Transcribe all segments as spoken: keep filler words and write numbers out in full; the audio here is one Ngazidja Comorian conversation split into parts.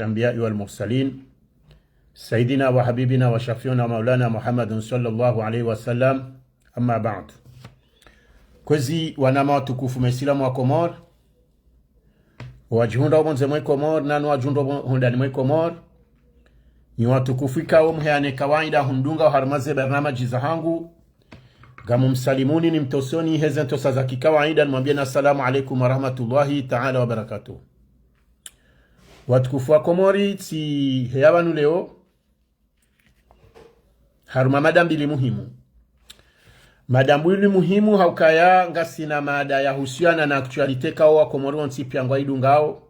الأنبياء والمرسلين، سيدنا وحبيبنا وشفيعنا مولانا محمد صلى الله عليه وسلم. أما بعد. Kwezi wananya watukufu, maislamu wa Komori, wadjihundrao pvondze mwe Komori, nanu wadjihundrao pvo-, hondani mwe Komori, nyi watukufu ikao mheane kawaida hundunga oharumwa ze barnamaji zahangu, ngamumsalimuni, nimtosoni heze ntosa za kikawaida, nimwambieni assalamu alaikum warahmatullahi taala wabarakatuh. Watukufu wa Komori, tsiheya pvanu leo harumwa mada mbili muhimu. Mada mbili muhimu haukaya ngasina mada yahusiana na actualité ikao wa Komori wontsi pia ngwaidungao,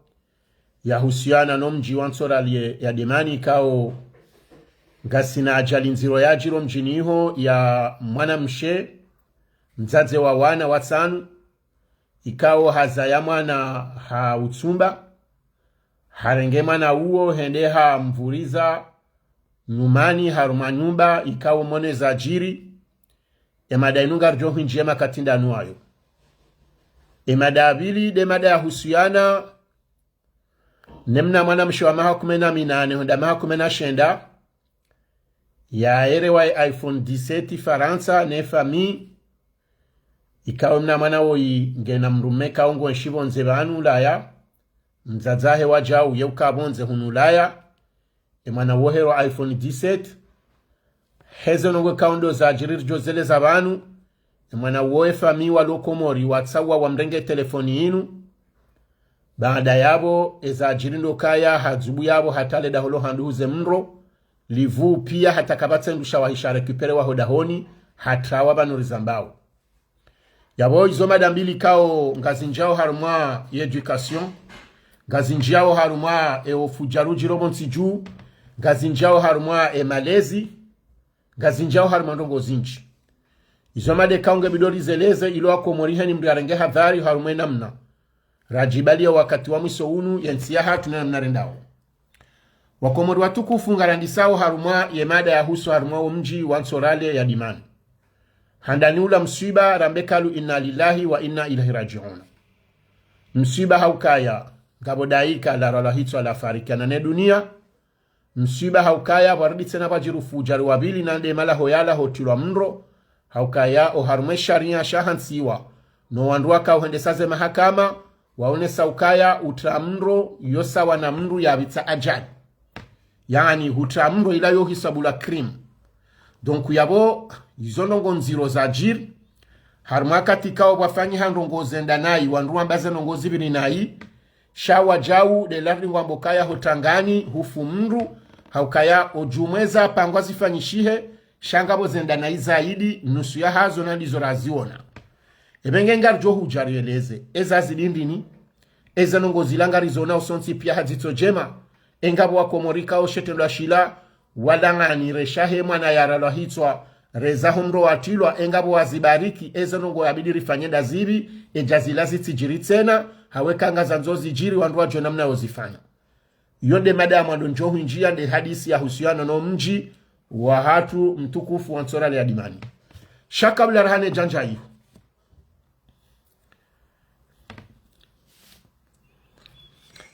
yahusiana no mdji wa Ntsoralé ya Dimani ikao ngasina ajali ndziro yadjiri omdjini iho ya mwanamshe, mdzadze wa wana watsanu, ikao hazaya mwana ha utsumba, harenge mwana uwo hende hamvuriza nyumani harumwa nyumba, ikao mone zadjiri. Emada inu ngaridjo hwindjia makati ndanu ayo. Emada ya pvili nde mada yahusiana ne mna mwanamshe wa maha kume na minane hwenda maha kume na shenda, yaerewa e iPhone dix-sept Farantsa ne famille, ikao mna mwana woyi ngena mdrume ikao ngwenshio pvondze pvanu Ulaya, mdzadze wahe wadjau ye uka pvondze hunu Ulaya, emwana wo herwa iPhone dix-sept, heze ndrongoo ikao ndo zadjiri ridjo zeleza pvanu, emwana wo efamille walo Komori watsaua wamrenge telefoni inu. Baada yapvo, ezadjiri ndo ukaya hadzubu yapvo hata le daho lo handru huze mdro, livu pia hata kapvatsi ndru sha wahisha récupérer waho dahoni, hata wa pvanu rizambao. Yapvo izo mada mbili ikao ngazindjiao harumwa ye éducation, ngazindjiao harumwa e ofudjaru djiro pvontsi dju, ngazindjiao harumwa e malezi, ngazindjiao harumwa ndrongoo zindji. Izo mada ikao nge bidi rizeleze, ilo wa Komori heni mdru yarenge hadhari harumwa enamna radjibalia wakati wa mwiso unu, yentsi yahatru na namna rendao. Wa Komori watukufu, ngarandisao harumwa ye mada yahusu harumwa wo mdji wa Ntsoralé ya Dimani. Handani ula mswiba rambe kalu inna lillahi wa inna ilaihi rajiuna. Mswiba haukaya ngapvo daika laralwa hitswa lafarikiana ne dunia. Mswiba haukaya pvwarudi tsena pvwadjiri ufudjaru wa pvili na nde malaho yala hotrilwa mdro, haukaya oharumwa esharia shahantsiwa no wandru wakao hwendesa ze mahakama, waonesa ukaya utra mdro yo sawa na mdru yapvitsa ajali. Yaani hutra mdro ila yo hisabulwa crime. Donc yapvo izo ndrongoo ndziro zadjiri, harumwa wakati ikao pvwafanyiha ndrongoo zenda nayi, wandru wamba ze ndrongoo zipviri nayi, sha wadjau nde lardi ngwambo ukaya hotrangani hufu mdru, haukaya odjumweza pangwa zifanyishihe, sha ngapvo zenda nayi zaidi, nusu yahazo na ndizo raziona. Epvenge ngaridjo hudja rieleze, eza zidi ndini, eza ndrongoo zila ngarizona usontsi pia ha dzitso djema, engapvo wa Komori ikao she trendwa shila, walangani resha he mwana yaralwa hitswa, reza ho mdro watrilwa, engapvo wazibariki, eza ndrongoo yabidi rifanye nda zipvi, edja zila zitsidjiri tsena, hawe ka ngazandzo zidjiri wandru wadjuwe namna yo zifanya. Iyo nde mada ya mwando ndjo hwindjia nde hadisi yahusiana no mdji wahatru mtukufu wa Ntsoralé ya Dimani. Sha kabla rahane djandja iho.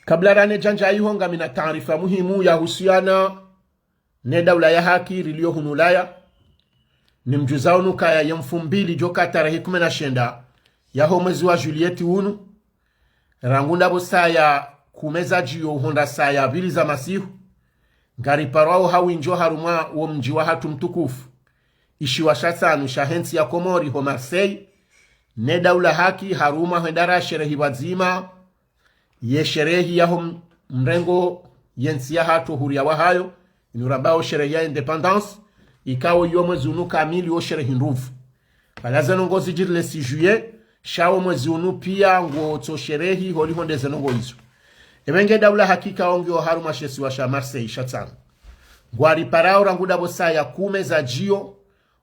Kabla rahane djandja iho ngamina taarifa muhimu yahusiana ne daula ya haki rilio hunu Ulaya. Nimdjuzao nukaya ye mfumbili djoka tarehi kume na shenda yaho mwezi wa juillet unu, rangu ndapvo saya kume za djiyo uhonda saya pvili za masihu, ngariparwao ha windji harumwa wo mdji wahatru mtukufu, ishiwa sha tsanu shahe ntsi ya Komori ho Marseille, ne daula haki harumwa hwenda rasherehi pvwadzima ye sherehi yaho m-, mrengo ye ntsi yahatru huru ya wahayo, inu rambao sherehi ya indépendance, ikao iyo mwezi unu kamili wo sherehi ndruvu. Pvala ze ndrongoo zidjiri le six juillet, sha wo mwezi unu pia ngwotso sherehi holiho nde ze ndrongoo izo. Epvenge daula haki ikao ngiyo harumwa she isiwa sha Marseille sha tsanu, ngwariparao rangu ndapvo saya kume za djiyo,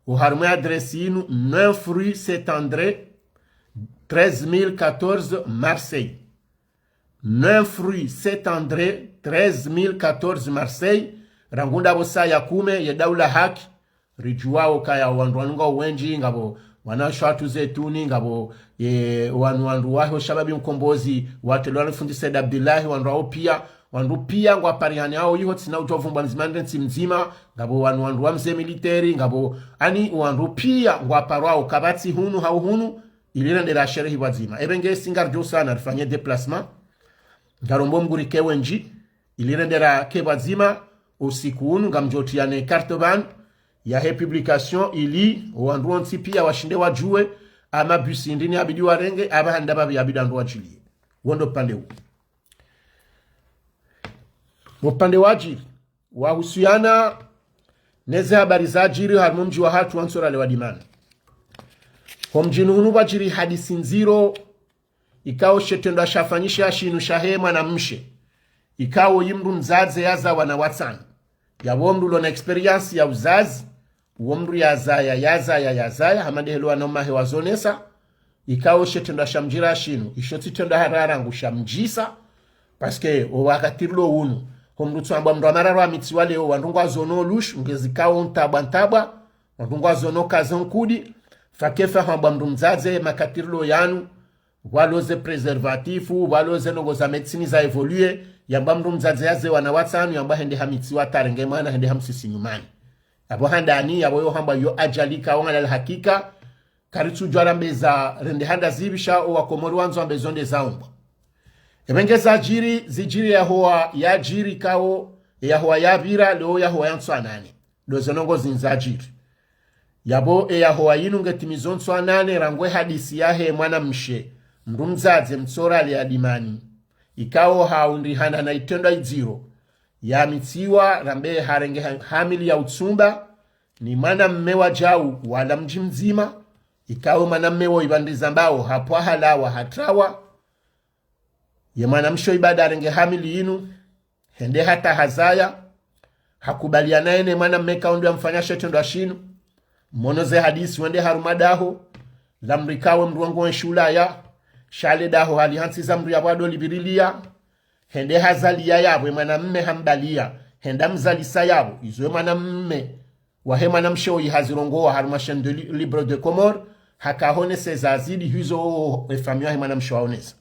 oharumwa ye adresse inu, neuf rue Saint-André, treize mille quatorze, Marseille. Neuf rue Saint-André, treize mille quatorze, Marseille, rangu ndapvo saya kume ye daula haki, ridjuwao kaya wandru wanu ngwao wendji, ngapvo wanashe watru Zeituni, ngapvo, e, wanu wandru waho Shababi Mkombozi, watrelwa ni fundi Said Abdillahi, wandru wao pia, Wandru piya ngwaparihane hawo iho, tsina udjo vumbwa mdzima nde ntsi mdzima, ngapvo wanu wandru wa mze militeri, ngapvo ani wandru piya ngwaparwao kapvatsi hunu hau hunu, ili rende rasherehi pvwadzima. Ebe nge si ngaridjo usana rifanye déplacement, ngarombo mgurike wendji, ili rende rake pvwadzima, usiku unu ngamdjo triyane carte pvanu, yahe publication, ili wandru wontsi piya washinde wadjuwe, ama bus ndrini yabidi warenge, aba handa pvapvi yabidi wandru wadjiliye. Wo ndo upande wu. Upande wadjiri, wahusuyana neze habari zadjiri harimwa mdji wahatru wa Ntsorale wa Dimani. Ho mdjini hunu pvwadjiri hadisi ndziro, ikao she trendwa shafanyisha shinu shahe mwanamshe, ikao yi mndru mdzadze yaza wana watsanu. Yapvo mndru ulo na expérience ya uzazi, uwo mndru yazaya, yazaya, yazaya, hama ndehelo wana umahe wazonesa, ikao she trendwa shamdjira shinu, isho tsi trendwa harara ngu shamdjisa, parce que o wakati rilo unu, ho mndru tsuambwa mndru wa mararu amitsiwa leo, wandru ngwazono lushu, ngezikao ntabwa ntabwa, wandru ngwazono kaze nkudi, fakefa hambwa mndru mdzadze, makati rilo yanu, pvwalo ze préservatif, pvwalo ze ndrongo za médecine za évolué, yambwa mndru mdzadze yaze wana watsanu, yambwa hende hamitsiwa ta renge mwana, hende hamsisi nyumani. Apvo handani, yapvo yo hambwa yo ajali ka wangalala hakika, karitsudjwa rambe za rende handa zipvi sha o wakomori wandzo wambe zo nde zaumbwa. Ebe nge zadjiri, zidjiri yahowa yadjiri kao, yahowa yapvira, leo yahowa ya ntswa nane. Ndo ze ndrongo zinu zadjiri. Yapvo e yahowa yinu ngetimizo ntswa nane rangu e hadisi yahe mwanamshe, mndru mdzadze Ntsorale ya Dimani, ikao haundrihana na itrendwa idziro, yamitsiwa rambe harenge ha-, hamili ya utsumba, ni mwanamme wadjau wala mdji mdzima, ikao mwanamme wo ipvandriza mbao hapvwa halawa hatrawa, ye mwanamshe wo ibada harenge hamili yinu, hende hata hazaya, hakubaliana ye ne mwanamme kaundru yamfanya she trendwa shinu. Mwono ze hadisi wende harumwa daho, lamrikawe mndru wangu wenshi ulaya, sha le daho hali hantsi za mndru yapvo ado lipvirilia, hende hazaliya yapvo e mwanamme hambaliya, hende hamzalisa yapvo, izo e mwanamme wahe mwanamshe wo ihazirongowa harumwa chaîne de li-, libre de Comores, haka honese zazidi hizo e famille yahe mwanamshe waonesa.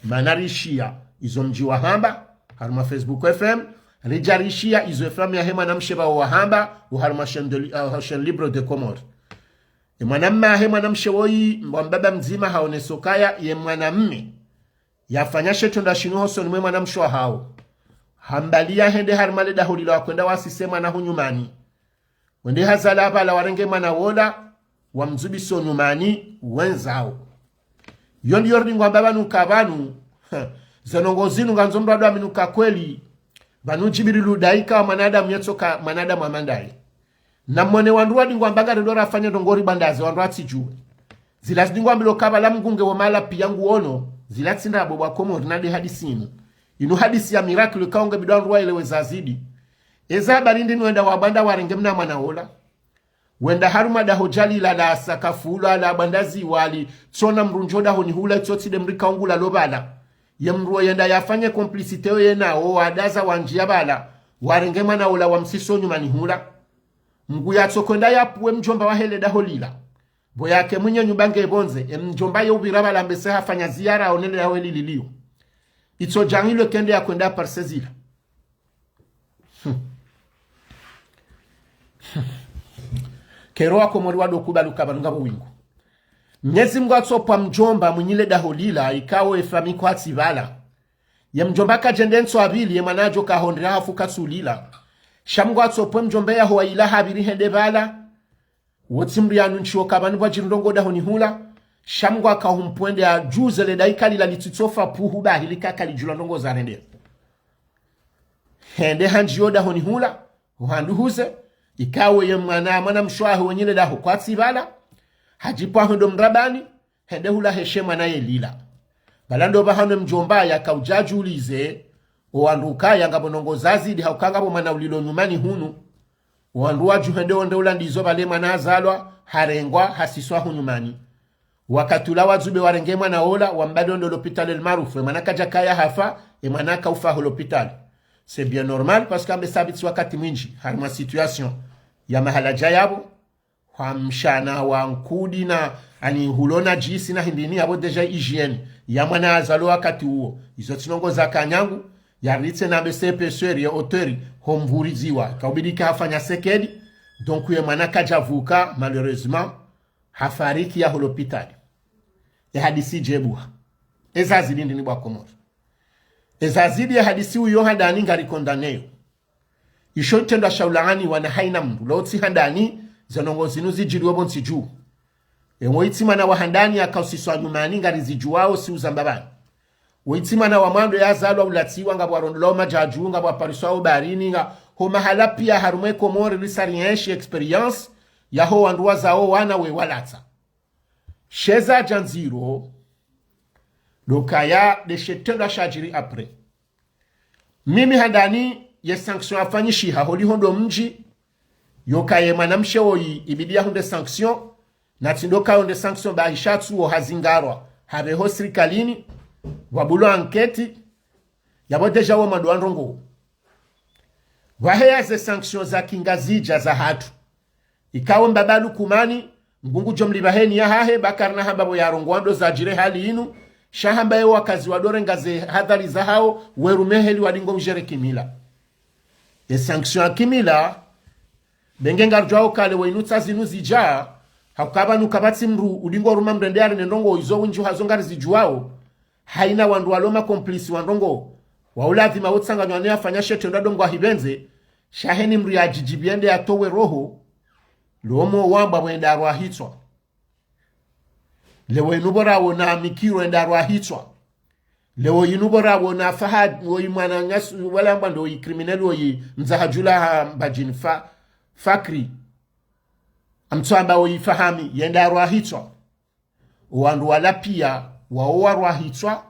Mana rishiya izo mdji wahamba harumwa Facebook F M, ridja rishiya izo e famille yahe mwanamshe pvao wahamba, o harumwa chaîne de li-, ah, chaîne libre de Comores. E mwanamme yahe mwanamshe woyi, mbwa mbaba mdzima haoneso kaya, ye mwanamme yafanya she trendwa shinu hosoni mwe mwanamshe wahawo, hambaliya hende harumwa le daho lila wakwenda wasise mwana ho nyumani. Wende hazala pvala warenge mwana wola, wamzubiso nyumani, wendzawo. Yo ndiyo ridingwamba pvanu ka pvanu, ze ndrongo zinu ngandzo mndru ado aminuka kweli, pvanu Djibrilu daika wa mwanadamu yetsoka mwanadamu wa mandayi. Na mwone wandru wadingwamba ngarendo rafanya ndrongo ribwandaze wandru watsidjuwe. Zila zidingwambilwa ka pvala Mngu nge wo mahala piya nguono, zila tsi ndrabo bwa Komori na de hadisi inu. Inu hadisi ya miracle kaunge bidwa wandru waelewe zazidi. Eza habari ndinu wenda wabwanda warenge mna mwana wola. Wenda harumwa daho djali la la sakafu la la bwandazi wali, tsona mndru ndjo dahoni hula itso tsi de mndru kaungu lalo pvala. Ye mndru wo yenda yafanye complicité yo yena wo wadaza wandjiya pvala, warenge mwana wola wamsiso nyumani hula. Mngu yatsokwenda yapvuwe mdjomba wahe le daho lila. Bo yake mwinyi nyumba nge pvondze, e mdjomba ye upvira pvala mbese hafanya ziyara aone le daho lililio. Itso djangilwe kende yakwenda parse zila. Hmm. Hmm. Kero wakomori wado kubaluka pvanu ngapvo wingu. Mnyezi Mngu atsopva mdjomba mwinyi le daho lila, ikao e fami kwatsi pvala. Ye mdjomba kadjende ntsu apvili, ye mwana adjo kahondre hafu katsulila. Sha Mngu atsopve mdjomba yaho wa ila hapviri hende pvala. Wotsi mndru yanu ntshiwo ka pvanu pvwadjiri ndrongo dahoni hula. Sha Mngu akahumpvwende adjuze le daika lila litsitsofa pvuhu bahi lika kalidjulwa ndrongo zarende. Hende handjiyo dahoni hula, uhandu huze, ikao ye mwana, mwana mshe wahe wenyi le daho kwatsi pvala, hadjipva hwendo mrabani, hende hula heshe mwana yelila. Pvala ndo pvahanu e mdjomba yakaudja adjulize, o wandru ukaya ngapvo ndrongo zazidi hauka ngapvo mwana ulilo nyumani hunu. O wandru wadju hende wonde ula ndizo pvale mwana hazalwa, harengwa, hasiswa hu nyumani. Wakati ula wadzube warenge mwana wola, wambali wonde lopitali El Maarouf, e mwana kadjakaya hafa, e mwana akaufa ho lopitali. C'est bien normal, parce que ambe sabiti wakati mwindji, harumwa situation ya mahala dja yapvo, hwa mshana wa nkudi na, ani hulo na djisi na hindrini yapvo déjà hygiène ya mwana hazalwa wakati uwo. Izo tsi ndrongo za kanyangu, Yaritse na be sepeseri ye auteur ho mvuriziwa. Kaubidi ka hafanya sekedi. Donc ye mwana kadjavuka, malheureusement, hafariki yaho lopitali. Ye hadisi djebuha. Eza zidi ndini bwa Komori. Eza zidi ye hadisi uyo handani ngari condamné yo. Isho itrendwa sha ulaani wana haina mndru. Lotsi handani, ze ndrongo zinu zidjiri wo pvontsi dju. Ewo itsi mwana wa handani yakausiswa nyumani ngari zidjuwao si uzamba pvanu. Wo itsi mwana wa mwando yazalwa ulatsiwa ngapvo warondolwao madjadju, ngapvo wapariswao baharini, nga ho mahala pia harumwa ye Komori risa rienshi expérience, yaho wandru wazao wana we walatsa. Sheza dja ndziro, ndo kaya nde she trendwa shadjiri après. Mimi handani ye sanction yafanyishiha holiho ndo mdji, yo kaye mwanamshe woyi ibidi yahundre sanction, na tsi ndo kayo nde sanction ba ishatsu wo hazingarwa, hapveho sirikalini, wabulwa enquête, yapvo déjà wo mwando wa ndrongo. Waheya ze sanction za kingazidja za hatru. Ikao mbaba Lukumani, Mngu ngudjo mlipvaheni yahahe, ba karina hamba pvo yarongowa ndo zadjiri hali inu, sha hamba ye wakazi wadorenga ze hadhari zahao, werume heli wadingo udjere kimila. Ye sanction ya kimila, be nge ngaridjuwao kale we inu tsa zinu zidja, hauka pvanu kapvatsi mndru udingo ruma mndru ende yarende ndrongo izo windji hazo ngari zidjuwao, haina wandru walo ma complice wa ndrongo, wa uladhima utsanganywa ne afanya she trendwa ndo Mngu ahipvendze, sha heni mndru yadjidjibi yende yatowe roho, lomo wamba wenda rwahitswa. Lewo inu pvo rawona Mikiro enda rwahitswa. Lewo inu pvo rawona Fahad, woyi mwananyasi, wala amba ndo woyi criminel woyi mdzahadjula ha Mbadjini fa, Fakri. Amtswamba woyi Fahami, yenda rwahitswa. Owandru wala pia, wawo warwahitswa.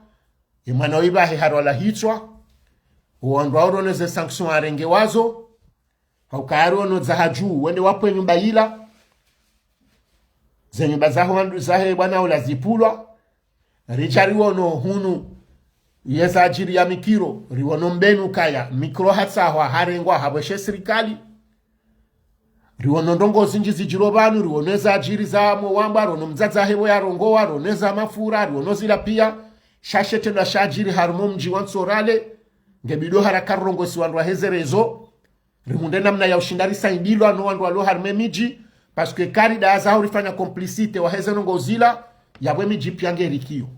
Ye mwana woyi pvahe harwalahitswa. Owandru wawo roneze sanction arenge wazo. Hauka ari ono dza hadju, wende wapve nyumba yila. Ze nyumba zaho wandru zahe bwana ula zipvulwa. Ridja riwono hunu, yeza adjiri ya Mikiro, riwono mbenu kaya, Mikiro hatsahwa, harengwa, hapvweshe sirikali. Riwono ndrongo zindji zidjiro pvanu, riwono eza adjiri za mo wamba, riwono mdzadze wahe pvo yarongowa, riwono eza mafura, riwono zila pia. Sha she trendwa shadjiri harumwa omdji wa Ntsorale, nge bidi haraka rirongoe si wandru waheze réseaux. Rihundre namna ya ushinda risaidilwa no wandru walo harumwa emidji, parce que kari daza hau rifanya complicité waheze ndrongo zila, yapvo emidji pia nge rikiyo.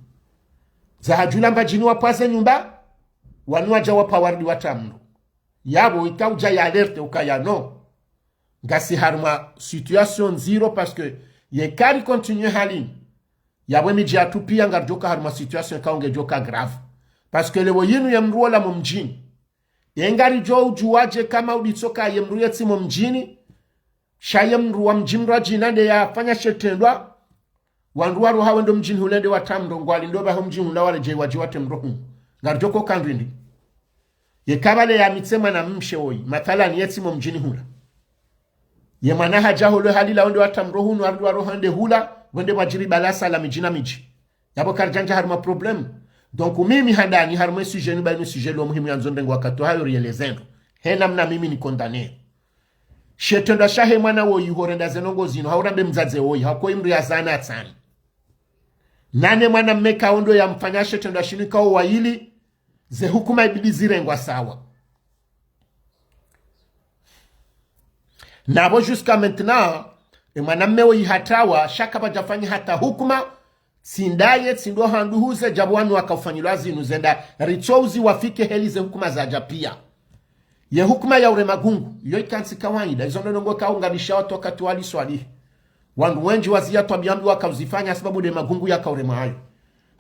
Dza hadjula Mbadjini wapvaze nyumba, wanu wadja wapva waridi watramro. Yapvo ika udja ya alerte ukaya no. Ngasi harumwa situation ndziro parce que ye kari continuer hali. Yapvo emidji yatru pia ngaridjoka harumwa situation ikao ngedjoka grave. Parce que lewo yinu ye mndru wola mo mdjini. Ye ngaridjo udjuwadje kama uditsoka ye mndru yetsi mo mdjini, sha ye mndru wa mdji mndru adjina nde yafanya she trendwa, wandru waro hawe ndo mdjini hule nde watramro ngwali ndo pvaho mdjini hula waredjei wadji watramro hunu. Ngaridjoko kandrindi. Ye kapvale yamitse mwanamshe woyi, mathalani yetsi mo mdjini hula. Ye mwana hadja holwe halila wende watramro hunu, waridi waro hende hula, wende wadjiri balasa la midji na midji. Yapvo karidjandja harumwa problème. Donc, mimi handani harumwa e sujet inu ba inu sujet lo muhimu yandzo ndrenge wakati hayo rieleze ndro. He namna mimi ni condamné. She trendwa shahe mwana woyi horenda ze ndrongo zinu, haurambe mdzadze woyi, hauka oyi mndru yazana atsani. Nane mwanamme kao ndo yamfanya she trendwa shinu ikao wayili, ze hukuma ibidi zirengwa sawa. Napvo jusqu'à maintenant, e mwanamme woyi hatrawa, sha kapvadjafanyi hata hukuma, tsi ndaye, tsi ndo handru huze, djapvo wanu wakaufanyilwa zinu zenda, ritsouzi wafike heli ze hukuma zadja pia. Ye hukuma ya urema gungu, yo ikantsi kawaida, izo ndo ndrongo kaunganisha wandru wakati wa Ali Swalihi. Wandru wendji waziya twabia mbi wakauzifanya sababu nde magungu yakauremwa hayo.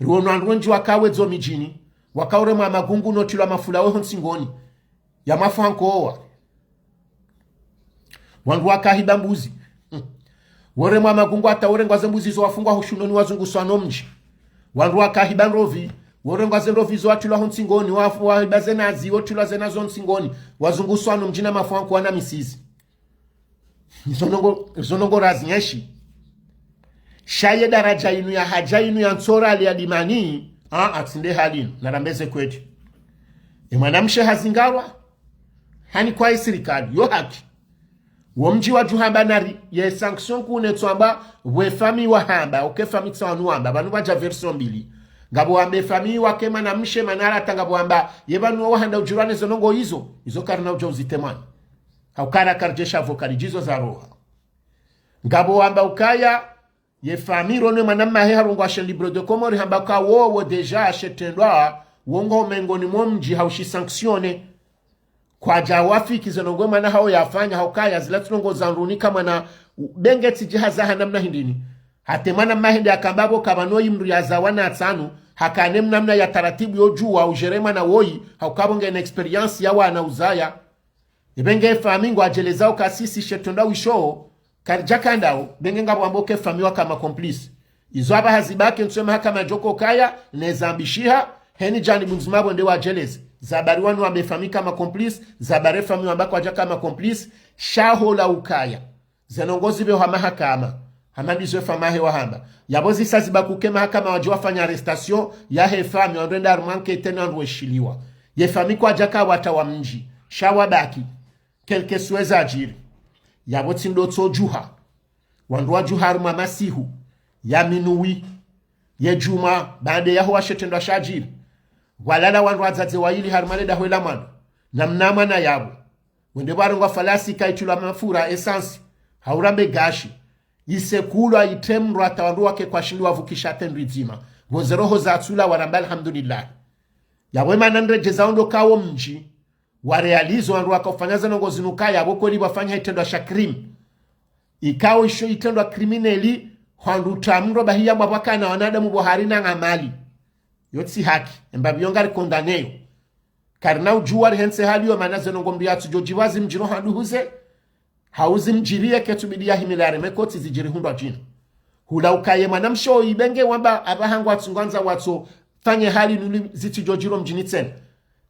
Riwono wandru wendji wakawe dzo midjini, wakauremwa magungu no utrilwa mafula weho ntsingoni, ya mafuha nkowa. Wandru wakahiba mbuzi. Hmm. Woremwa magungu hata worengwa ze mbuzi zo wafungwa ho shunoni wazunguswa no mdji. Wandru wakahiba ndrovi, worengwa ze ndrovi zo watrilwa ho ntsingoni, wa-, wahiba ze nazi, wotrilwa ze nazi ho ntsingoni, wazunguswa no mdji na mafuha nkowa na misizi. Izo ndrongo, izo ndrongo razinyeshi. Sha ye daradja inu ya hadja inu ya Ntsorale ya Dimani, a, a, tsi nde hali inu, narambe ze kweli. E mwanamshe hazingarwa, hanikwa e sirikali, yo haki. Wo mdji wadjuhamba nari, ye sanction kune tswamba, we famille wahamba, oke famille tsa wanu wamba, pvanu pvadja version mbili. Ngapvo wamba ye famille wake mwanamshe mana hata ngapvo wamba ye pvanu wo wahanda udjirwa ne zo ndrongoo izo, izo karina udja uzitemanya. Hauka ra karidjesha pvo karidjizo za roha. Ngapvo wamba ukaya, ye famille ronwe mwana mmahe harongwa she Libre de Comores hamba ka wo, wo déjà she trendwa, wo ngo mengoni mo mdji haushi sanctionné. Kwadja wafiki ze ndrongoo mwana hawo yafanya, haukaya zila tsi ndrongoo za ndruni ka mwana, benge tsi djiha zaha namna hindrini. Hata mwana mmahe nde yakamba pvo kapvano yi mdru yaza wana tsanu, hakane mnamna ya taratibu yo djuwa ujere mwana woyi, hauka pvo ngena expérience ya wana uzaya. Ebe nge famille ngwadjelezao ka sisi she trendwa wisho, karidja kandao, benge ngapvo wamba uke famille waka ma complice. Izo apvaha zibaki ntsu ye mahakama djoko kaya, ne zambishiha, heni janibu ndzima pvo nde wadjeleze. Za bari wanu wamba ye famille ka ma complice, za bari ye famille wamba kwadjaka ma complice, sha hola ukaya. Ze ndrongoo zipvehwa mahakama, hama ndizo ye famille wahamba. Yapvo zisa zibaki uke mahakama wadje wafanya arrestation, yahe famille, wandru wende harumwa enquête na wandru weshiliwa. Ye famille kwadjaka wata wa mdji, sha wabaki, quel que soit zadjiri. Yapvo tsi ndo tso djuha. Wandru wadjuha harumwa masihu ya minuit ye djumwa, baanda yaho wa she trendwa shadjiri. Pvwalala wandru wadzadze wayili harumwa le daho la mwando, na mna mwana yapvo. Wende pvwarengwa falasi kaitulwa mafura, essence, haurambe gashi. Isekulwa itre mdru hata wandru wake kwashindi wavukisha tendri dzima. Pvo ze roho zatsula waramba alhamdulillah. Yapvo ye mana nredjeza ondo kawo mdji, wa réalisé wandru waka ufanya ze ndrongoo zinu kaya pvo kweli pvwafanya itrendwa sha crime. Ikao isho itrendwa criminel, hwandru uta mdru bahiya mwa pvwakana wanadamu pvo hari na ngamali. Yo tsi haki, emba pviyo ngari condamné yo. Karina udjuwa rihentse hali yo mana ze ndrongoo mdru yatsudjo djipva zimdjiro handru huze, hau zimdjiriye ketsubidi yahimile yareme kotsi zidjiri hundrwa djina. Hula ukaye mwanamshe oyi benge wamba apvaha ngwatsu ngwandza watso fanye hali nuli zitsidjo djiro mdjini tsena.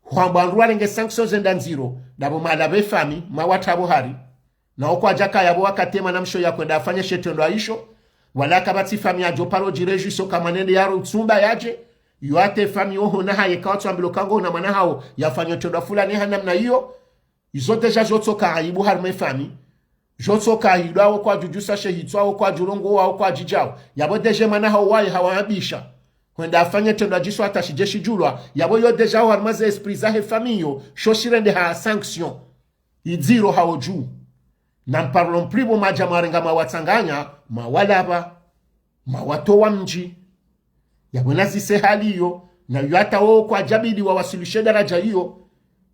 Hwamba wandru warenge sanction zenda ndziro, ndapvo mala pve famille, mwa wata pvo hari. Na wo kwadjaka yapvo wakati ye mwanamshe oyi yakwenda afanye she trendwa isho, wala kapvatsi famille yadjo paro djire djuso ka mwana nde yaro utsumba yadje, yo hata ye famille oho na haye kawatsu ambilo ka ngo na mwana hawo yafanye trendwa fulani ha namna iyo, izo déjà zotsoka aibu harumwa ye famille. Zotsoka aibu awo kwadjudjusa she hitswa, awo kwadjurongowa, awo kwadjidjawo. Yapvo déjà mwana hawo waye hawaabisha. Hwenda afanye trendwa djiso hata shidje shidjulwa. Yapvo yo déjà awo harumwa ze esprit zahe famille yo, sho shirendeha sanction. Idziro hawo dju. Na mparlo mpli pvo mwadja mwarenga mwawatsanganya, mwawalapva, mwawatowa mdji. Yapvo na zise hali iyo, na yo hata wo kwadjabidi wawaswilishe daraja iyo.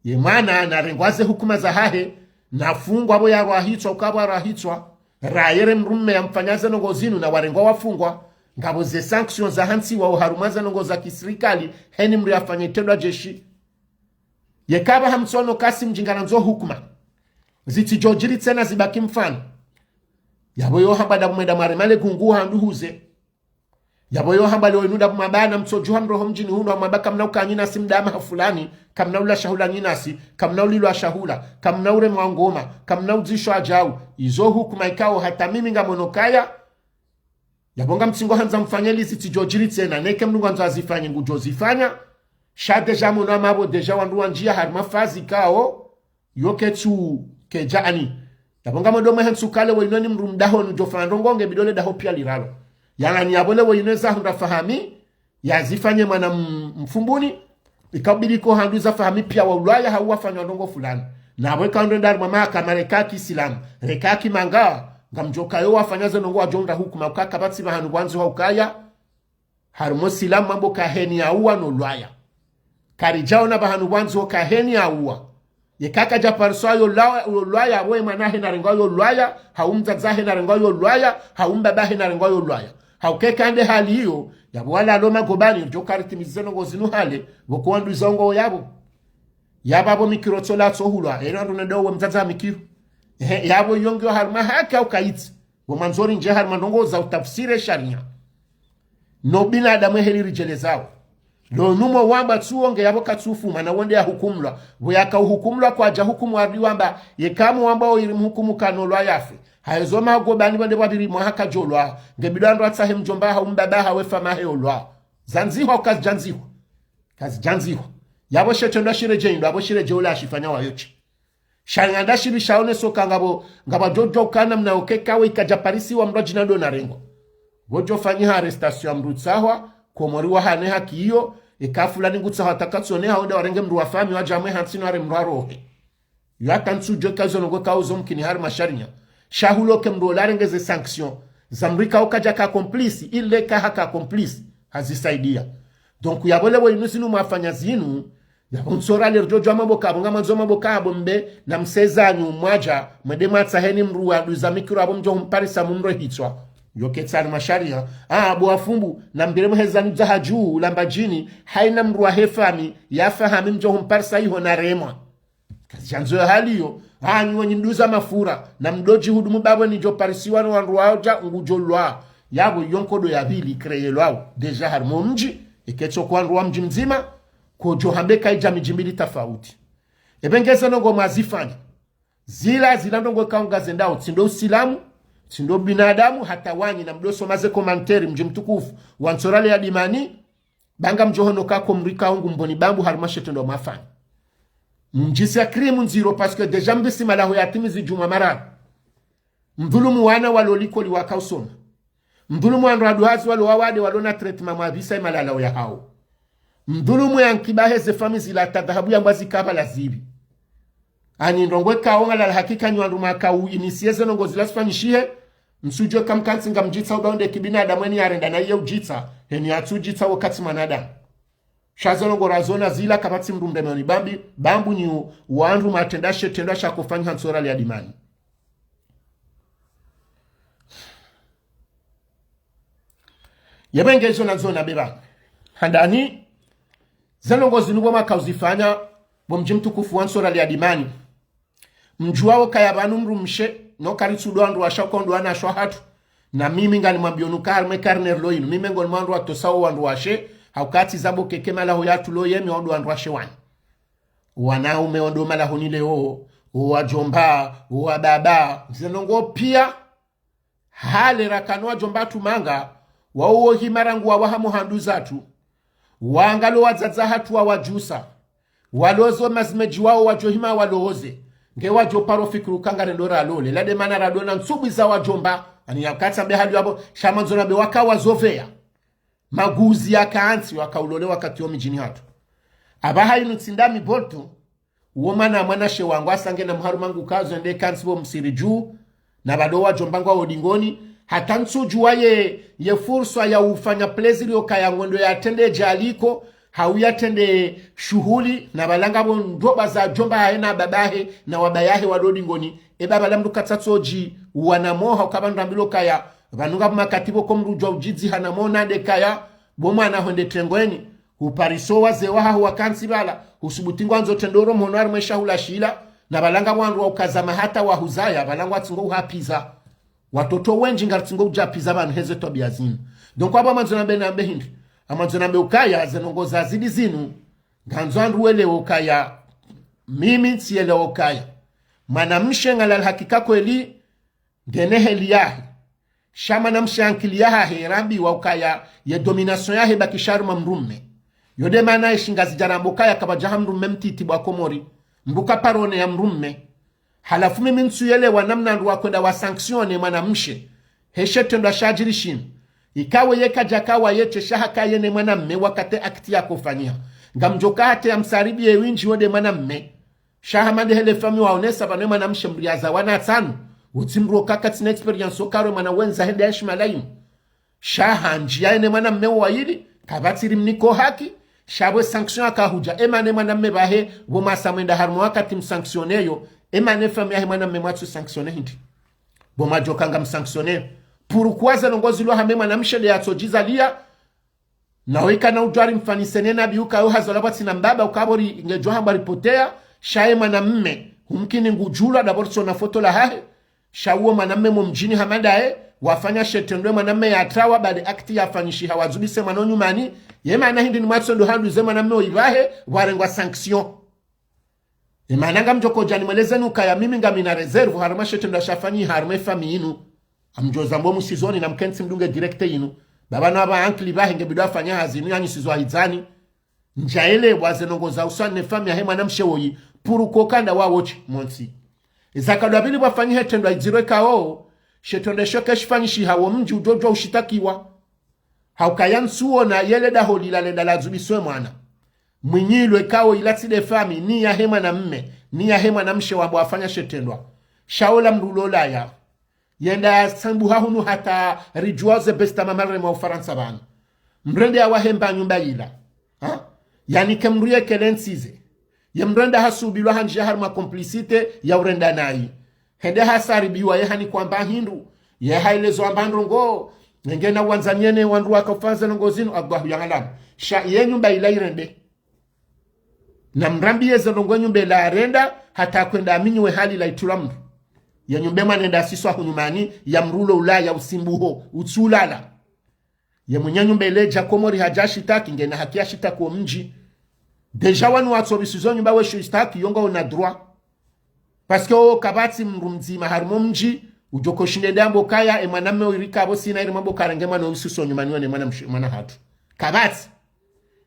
Ye mwana narengwa ze hukuma zahahe, nafungwa pvo yarwahitswa, uka pvo yarwahitswa. Rayere mdrume yamfanya ze ndrongoo zinu na warengwa wafungwa. Ngapvo ze sanction zahantsiwa oharumwa ze ndrongoo za kisirikali, heni mdru yafanya itrendwa djeshi. Yeka pvaha mtsono kasi mdji ngarandzo hukuma zitsidjo djiri tsena zibaki mfano. Yapvo yo hamba ndapvo mwenda mwarema le gungu handru huze. Yapvo yo hamba leo inu ndapvo mwamba na mtsodjuha mroho mdjini hunu hamwamba kamna uka nyinasi mdama ha fulani, kamna ula shahula nyinasi, kamna ulilwa shahula, kamna uremwa ngoma, kamna udzishwa djau. Izo hukuma ikao hata mimi ngamono kaya. Yapvo ngamtsingo handza mfanye li zitsidjo djiri tsena, neke mdru ngwandzo azifanye ngudjo zifanya. Sha déjà mono amapvo déjà wandru wandjia harumwa fazi kao, yo ketsu kedja ani. Yapvo ngamwendo mwe hentsu kale we inu ni mdru mdahoni udjo fanya ndrongoo nge bidi ole daho pia liralo. Yaani yapvo le we inu za hundra famille, yazifanye mwana m-, mfumbuni, ikabidi ko handru za famille pia wa ulwaya hau wafanya ndrongoo fulani. Na pvo ika ndo ndari mwa mahakama reka kisilamu, reka kimanga, ngamdjo kayo wafanya ze ndrongoo wadjo hundra hukuma uka kapvatsi pvahanu pvwandzo ha ukaya, harumwa silamu mambo kaheni ya uwa no lwaya. Karidjaona pvahanu pvwandzo kaheni ya uwa. Yeka kadja pariswa yo lwa-, yo lwaya, pvo ye mwana hahe narengwa yo lwaya, hau mdzadze hahe narengwa yo lwaya, hau mbaba hahe narengwa yo lwaya. Hauka eka nde hali iyo, yapvo wala alo magobani, ridjo karitimizi ze ndrongoo zinu hale, pvo ko wandru za ongo yapvo. Yapvo apvo mikiro tsola tsohulwa, eno wandru nende uwe mdzadze ha mikiro. Ehe, yapvo iyo ngiyo harumwa haki au kaitsi. Pvo mwandzo rindjie harumwa ndrongoo za utafsiri ye sharia. No binadamu eheli ridjelezao. Lo numo wamba tsuwo nge yapvo katsufuma na wonde yahukumlwa. Pvo yaka uhukumlwa kwadja hukumu wardi wamba, yeka mu wamba oyiri mhukumu kano lwaya afe. Hayezo magobani pvande pvapviri mwaha kadjo lwa. Nge bidi wandru watsahe mdjomba hau mbaba hawe famahe olwa. Zandzihwa au kazidjandzihwa. Kazidjandzihwa. Yapvo she trendwa shiredjei ndo, apvo shiredjei ula ashifanya wayo tsi. Sha nganda shiri shaone soka ngapvo, ngapvo djodjo ukana mna uke kawe ikadja parisiwa mdru adjina ndo narengwa. Pvo djo fanyiha arrestation ya mdru tsahwa, Komori wahane haki iyo, eka fulani ngutsaho hata katsoneha, wende warenge mndru wa famiyi, wadje hamwe hantsi no ware mndru wa roho. Yo hata ntsudjuwa eka zo ndrongoo kauzo mkini harimwa sharia. Sha huloke mndru ola arenge ze sanction za mndru ikao kadjaka complice, ile eka haka complice, hazisaidia. Donc, yapvo leo inu zinu mwafanya zinu, yapvo ntsorale ridjodjuwa mapvoka, apvo ngamwandzo mapvoka apvo mbe, na msezanyu mwadja, mwende mwatsaheni mndru wa duza mikiro apvo mdjo humparisa mumre hitswa. Yo ketsi harimwa sharia. Ah, apvo wafumbu, na mbire mhezanyu dza hadju, lamba djini, haina mndru wahe famiyi, ya famiyi mdjo humparisa iho na remwa. Kazidjandzo yo hali iyo, hanyu wenyi mduza mafura, na mdodji hudumu babo nidjo parisiwa no wandru wadja ngudjo lwa. Yapvo yo nkodo ya pvili ikreyelwao. Déjà harimwa mdji, iketso kwa wandru wa mdji mdzima, kodjo hambe kaidja midji mbili tafauti. Ebe ngeze ndrongoo mwazifanya. Zila, zila ndrongoo ikao ngazendao, tsi ndo usilamu, tsi ndo binadamu, hata wanyi na mdosoma ze commentaire mdji mtukufu, wa ntsorale ya Dimani, ba ngamdjo hono ka Komori ikao ngu mboni bambu harimwa she trendwa mwafanya. Mdjisi ya crime ndziro, parce que déjà mbisi malaho ya timizi djumwa mararu. Mdhulumu wana walo likoli wakausoma. Mdhulumu wandru waduhazi walo wawade walo na traitement mwavisa imalalao yahao. Mdhulumu ya nkiba heze famiyi zila ta dhahabu ya mbwa zikapva la zivi. Ani ndrongoo ikao ngalala hakika nyi wandru mwaka u initier ze ndrongoo zila zifanyishihe, msudjuwe kamkantsi ngamdjitsa uba onde kibinadamu eni yarenda na iye udjitsa, heni yatsudjitsa wakati mwanadamu. Sha zo ndrongoo razona zila kapvatsi mndru mremeoni bambi, bambu nyi wandru mwatrenda she trendwa sha kofanya ha ntsorale ya Dimani. Yebe ngezo nandzo nambe ba. Handani, ze ndrongoo zinu bo mwakauzifanya, bo mdji mtukufu wa ntsorale ya Dimani. Mdjuwao kaya pvanu mdrumshe, no karitsudwa wandru washe ko ndo wanashe wahatru. Na mimi nganimwambio nuka harimwa e carnet lo inu. Mimi ngoni mwa wandru watosao wandru washe, hauka tsi zabo keke malaho yatru lo yemi wandru wandru washe wanyi. Wanaume wandru malahoni leo, o wadjomba, o wababa. Ze ndrongoo pia, hale rakano wadjomba tu manga, wao wohima rangu wawaha mo handru zatru. Wangalo wadzadze hatru wawadjusa. Waloze mazimedji wao wadjohima waloze. Nge wadjo paro fikiri uka ngarendo ralole. Lade mana radona ntsubwi za wadjomba. Ani yakatsa mbe hali yapvo, sha mwandzo nambe waka wazopveya. Maguzi yakantsi wakaulole wakati wo midjini hatru. Apvaha inu tsi ndami boltu, uwo mwana mwanashe wangu hasa ngena mharuma ngu kazo ende kantsi pvo msiri dju, na pvado wadjomba ngwao dingoni, hata ntsudjuwa ye, ye furswa ya ufanya plaisir yo kaya ngondo yatrende djaliko, hau yatrende shuhuli, na pvala ngapvo ndroba za djomba hahe na babahe, na wabayahe wado dingoni, e baba la mndru katsatsodji, uwana moha ukapva ndrambilwa kaya, pvanu ngapvo makati pvo ko mndru djuwa udjidziha na mona nde kaya, bo mwana hwende trengweni, hupariso wazee wahaho wakantsi pvala, husubuti ngwandzo trendoro mhono harimwa e shahula shila, na pvala ngapvo wandru wa ukazama hata wahuzaya, pvala ngwatsingo uhapviza. Watoto wendji ngaritsingo udjapviza pvanu heze twabiya zinu. Donc apvo ngamwandzo nambe nambe hindri. Ngamwandzo nambe ukaya, ze ndrongoo zazidi zinu, ngandzo wandru welewe ukaya, mimi ntsielewa ukaya. Mwanamshe ngalala hakika kweli, ngena heli yahe. Sha mwanamshe ankili yahahe, rambiwa ukaya ye domination yahe ibaki sha harumwa mdrume. Yo nde mana ye shingazidja ramba ukaya kapvadjaha mdrume mtiti bo wa Komori. Mbuka parone ya mdrume. Halafu mimi ntsuyelewa namna wandru wakwenda wa sanctionner mwanamshe. He she trendwa shadjiri shinu. Ikawe ye kadjaka wa yetshe sha haka ye ne mwanamme wakati acte yakofanyiha. Ngamdjoka hata ya msaribi ye windji wo nde mwanamme. Sha hama nde hele famiyi waonesa pvanu ye mwanamshe mdru yaza wana tsanu. Utsi mdru oka katsina expérience okaro mwana wendza hende ya shimalayimu. Sha handji ya ene mwanamme wo wayili, kapvatsi ri mniko haki, sha pvwe sanction yakahudja, emana ye mwanamme pvahe, pvo mwasa mwenda harumwa wakati msanctionner yo, emana ye famiyi yahe mwanamme mwatsu sanctionner hindri. Pvo mwadjoka ngamsanctionner. Pourquoi ze ndrongoo zilo hama ye mwanamshe nde yatsodjizaliya, na wo ikana udjwari mfanise ne nabi uka yo hazalwa pvwatsina mbaba uka pvo ri ngedjo hamba ripoteya, sha ye mwanamme, humkini ngudjulwa d'abord tsona foto lahahe, sha uwo mwanamme mo mdjini hama ndaye, wafanya she trendwa ye mwanamme yatrawa, bali acte yafanyishiha wadzubise mwana o nyumani, ye mana hindri ni mwatso ndo handru ze mwanamme wo ipvahe, warengwa sanction. Emana ngamdjokodja nimwelezeni ukaya mimi ngamina réserve harumwa she trendwa shafanyiha harumwa e famiyi inu. Ngamdjo zamba o musizoni na mkentsi mdunge direct inu. Baba na pva ankili pvahe nge bidi afanya hazi inu yanyi sizwa hidzani. Ndjaelewa ze ndrongoo za uswa ne famiyi yahe mwanamshe woyi. Pourquoi kanda wa wotshi, montsi. Eza kadwa pvili pvwafanyiha e trendwa idziro ikao, she trendwa esho keshifanyishiha wo mdji udjodjuwa ushitakiwa. Haukaya ntsuona yele daho lila lenda ladzubiswe mwana. Mwinyilwe kao ila tsi de fami, ni yahe mwanamme, ni yahe mwanamshe wambwa wafanya she trendwa. Sha ola mndru ulo Ulaya. Yenda yasambuha hunu hata ridjuwa ze besta mamalremwa Ufarantsa pvanu. Mrende yawahe mba nyumba yila. Ha? Yanike mndru yekele ntsize. Ye mrende hasubilwa hanjiya harumwa complicité ya urenda nayi. Hende hasaribiwa ye hanikwa mba hindru. Ye haelezwa mba ndrongo. Ngena uwandzani ne wandru waka ufanya ze ndrongo zinu, agwahu ya ngalamu. Sha ye nyumba yila irende. Na mrambiye ze ndrongo nyumba yila yarenda, hata kwenda aminyiwe hali la itula mndru. Ye nyumba mwanenda asiswa hunyumani, ya mndru ulo Ulaya usimbuho, utsulala. Ye mwenye nyumba yile dja Komori hadja shitaki, ngena haki ya shitaki wo mdji. Déjà wanu watso bisizo nyumba wesho shitaki, yo ngwaona droit. Parce que wo kapvatsi mndru mdzima harumwa mdji, udjo koshinde ndambo kaya, e mwanamme uyirika apvo sina iri mambo karenge mwana umsuso nyumani wane mwana mshe-, mwana hatru. Kapvatsi.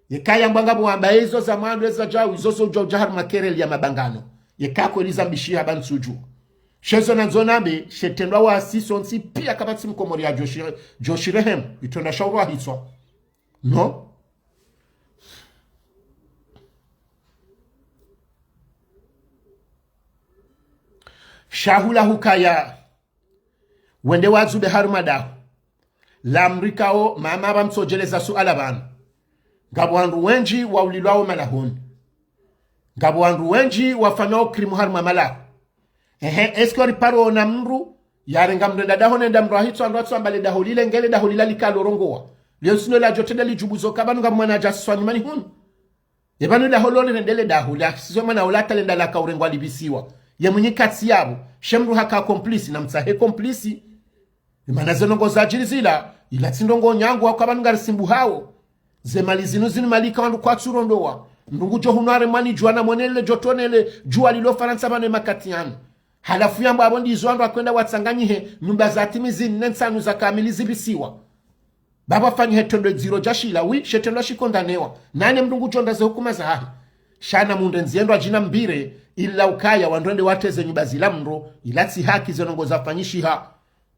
Yeka yambwa ngapvo wamba izo za mwando eza djau, izo zo udjau dja harumwa kereli ya mabangano. Yeka kweli za mbishi haba ntsudju. Sha ezo nandzo nambe, she trendwa wasi sontsi pia kapvatsi mkomori ya djoshire-, djoshirehemu, itrendwa sha urwa hitswa. No? Sha hula hukaya. Wende wadzube harumwa daho. La mrikao, mama pva mtsodjeleza suala pvanu. Ngapvo wandru wendji waulilwao malahoni. Ngapvo wandru wendji wafanyao krimu harumwa malaho. Ehe, est-ce que riparo na mndru, yarenga mndru enda daho nenda mndru ahitswa mndru atso amba le daho lile ngele daho lila likalo rongowa. Leo sino la djotrende lidjubuzo ka pvanu ngapvo mwana adja siswa nyumani hunu. Ye pvanu daho lole rendele daho, la kisizwe mwana ola talenda laka urengwa libisiwa. Ye mwinyi katsi yapvo, she mndru haka complice na mtsahe complice. Ye mana ze ndrongo zadjiri zila, ila tsi ndrongo nyangu waka pvanu ngarisimbuhao. Ze mali zinu zinu mali ka wandru kwatsu rondowa. Mndru ngudjo hunu haremwa ni djuwa na mwenele djotonele, djuwa lilo Farantsa pvanu ye makati yanu. Halafu yambwa apvo ndizo wandru wakwenda watsanganyihe, nyumba za timizi nne ntsanu za kamili zibisiwa. Baba fanyihe trendwa dziro dja shila, wi, she trendwa shikondanewa. Nane mndru ngudjo ndra ze hukuma zahahe. Sha na mundre ndziendwa djina mbire, ila ukaya wandru wende watreze nyumba zila mndru, ila tsi haki ze ndrongo zafanyishiha.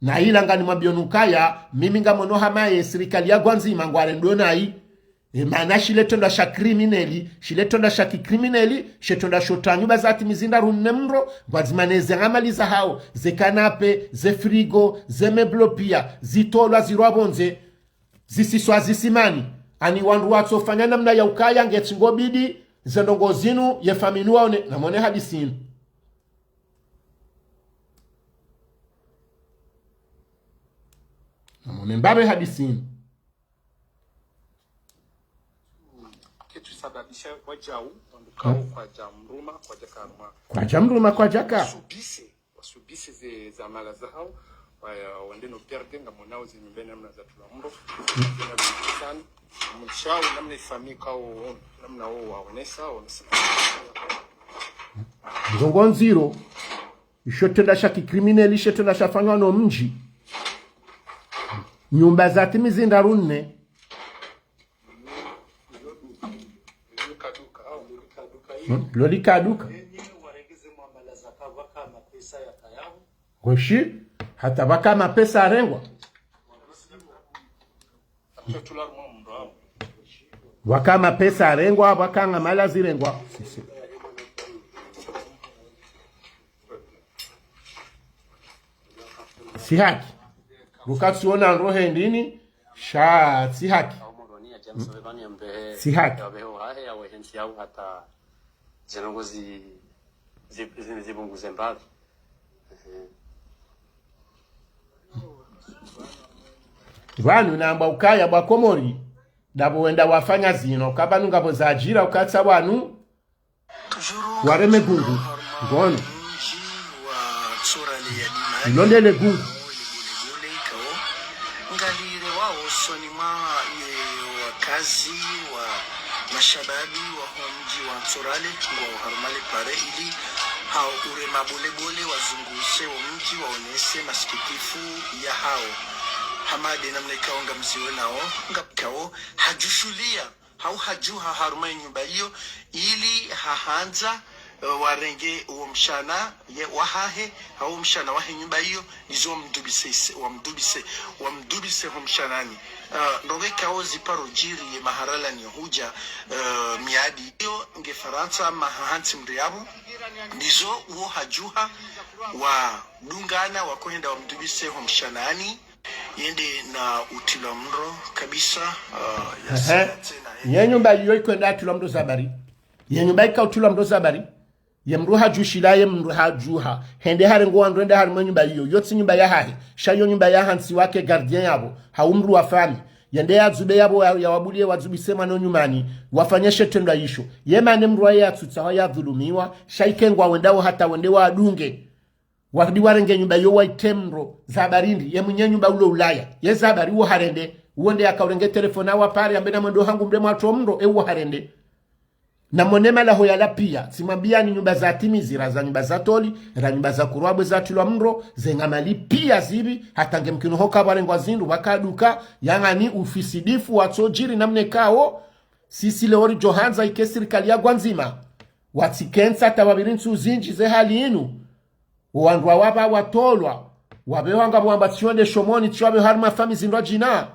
Na ila ngani mwambiyo nukaya, mimi ngamono hama ye sirikali ya Gwandzima ngwarendo nayi. E mana shile trendwa sha krimineli, shile trendwa sha kikrimineli, she trendwa sho tra nyumba za timizi ndraru nne mndru, ngwadzima ne ze amali zahao, ze kanape, ze frigo, ze meblo pia, zitolwa zirwa pvondze, zisiswa zisimani, ani wandru watsofanya namna ya ukaya ngetsi ngobidi, ze ndrongo zinu, ye famini waone, na mwone hadisi inu. Na mwone mbapve hadisi inu. Ketsu sababisha wadjau, wandru kao kwadja mruma, kwadja karuma. Kwadja mruma, kwadja ka. Wasubise, wasubise ze, ze amala zahao, waya, wende no perde, ngamonao ze nyumba namna zatulwa mndru. Sana, mshao, namna ifami kao, namna wo waonesa, waonesa. Ndrongo ndziro. Isho trendwa sha kikrimineli, isho trendwa shafanywa no mdji. Nyumba za timizi ndraru nne. Hmm? Loli kaduka. Weshi, hata pvaka mapesa arengwa. Pvaka mapesa arengwa, pvaka nga mali zirengwa. Si, si. Si haki. Ruka tsiona ndro hendini, sha si haki. Si haki. Zinu ngozi zi-, zi-, zi-, zipvunguze mbapvi. Ehe. Pvanu namba ukaya pvwa Komori, ndapvo wenda wafanya zinu, ka pvanu ngapvo zadjira ukatsa wanu, wareme gungu, ngono. Ilondele gungu. Ngalire wao usoni mwa ye wakazi wa mashababi wa ho mdji wa Ntsorale, ngwao harumwa le pare ili hau urema bolebole wazunguse wo mdji waonese masikitifu yahao. Hama de namna ikao ngamziwonao, ngapvo ikao hadjushulia, hau hadjuha harumwa ye nyumba iyo, ili hahandza, eh, warenge wo mshana ye, wahahe, hau mshana wahe nyumba iyo, nizo wamdubise, wamdubise, wamdubise ho mshanani. Ah, ndrongoo ikao ziparo djiri ye mahala lani hudja, eh, miadi iyo nge Farantsa maha hantsi mndru yapvo, ndizo uwo hadjuha wadungana wakohenda wamdubise ho mshanani, yende na utrilwa mndro kabisa, ah, ya Ehe. Sena tsena, eh. Ye nyumba iyo ikohenda yatrilwa mndro zabari. Ye nyumba ikao utrilwa mndro zabari. Ye mndru hadjushila, ye mndru hadjuha. Hende harenge wandru hende harimwa nyumba iyo. Yo tsi nyumba yahahe. Sha yo nyumba ya hantsi wake gardien yapvo. Hau mndru wa fami. Yende yadzube yapvo ya, yawabuliye wadzubise mwana nyumani. Wafanye she trendwa isho. Ye mane mndru waye yatsutsaha yadhulumiwa. Sha ike ngwawendao hata wende wadunge. Warudi warenge nyumba iyo waitre mndro. Zabari ndri. Ye mwenye nyumba ulo Ulaya. Ye zabari uwo harende. Uwo nde yakaurenge telefoni wapare. Yambe namwendo hangu mndre mwatro mndro. E uwo harende. Namone malaho yala pia, tsimwambiyani nyumba za timizi, ra za nyumba za toli, ra nyumba za kurwabwe zatrilwa mndro, zenga mali pia zipvi, hata nge mkino hoka pvarengwa zindru, pvakaduka, yangani ufisidifu, watsodjiri namna ikao, sisi leo ridjo handza ike sirikali ya Ngazidja. Watsikentsa hata pvapviri ntsu zindji ze hali inu. Wandru wapva watolwa, wapvewa ngapvo wamba tsi wende shomoni, tsi wapve harimwa fami zindru djina.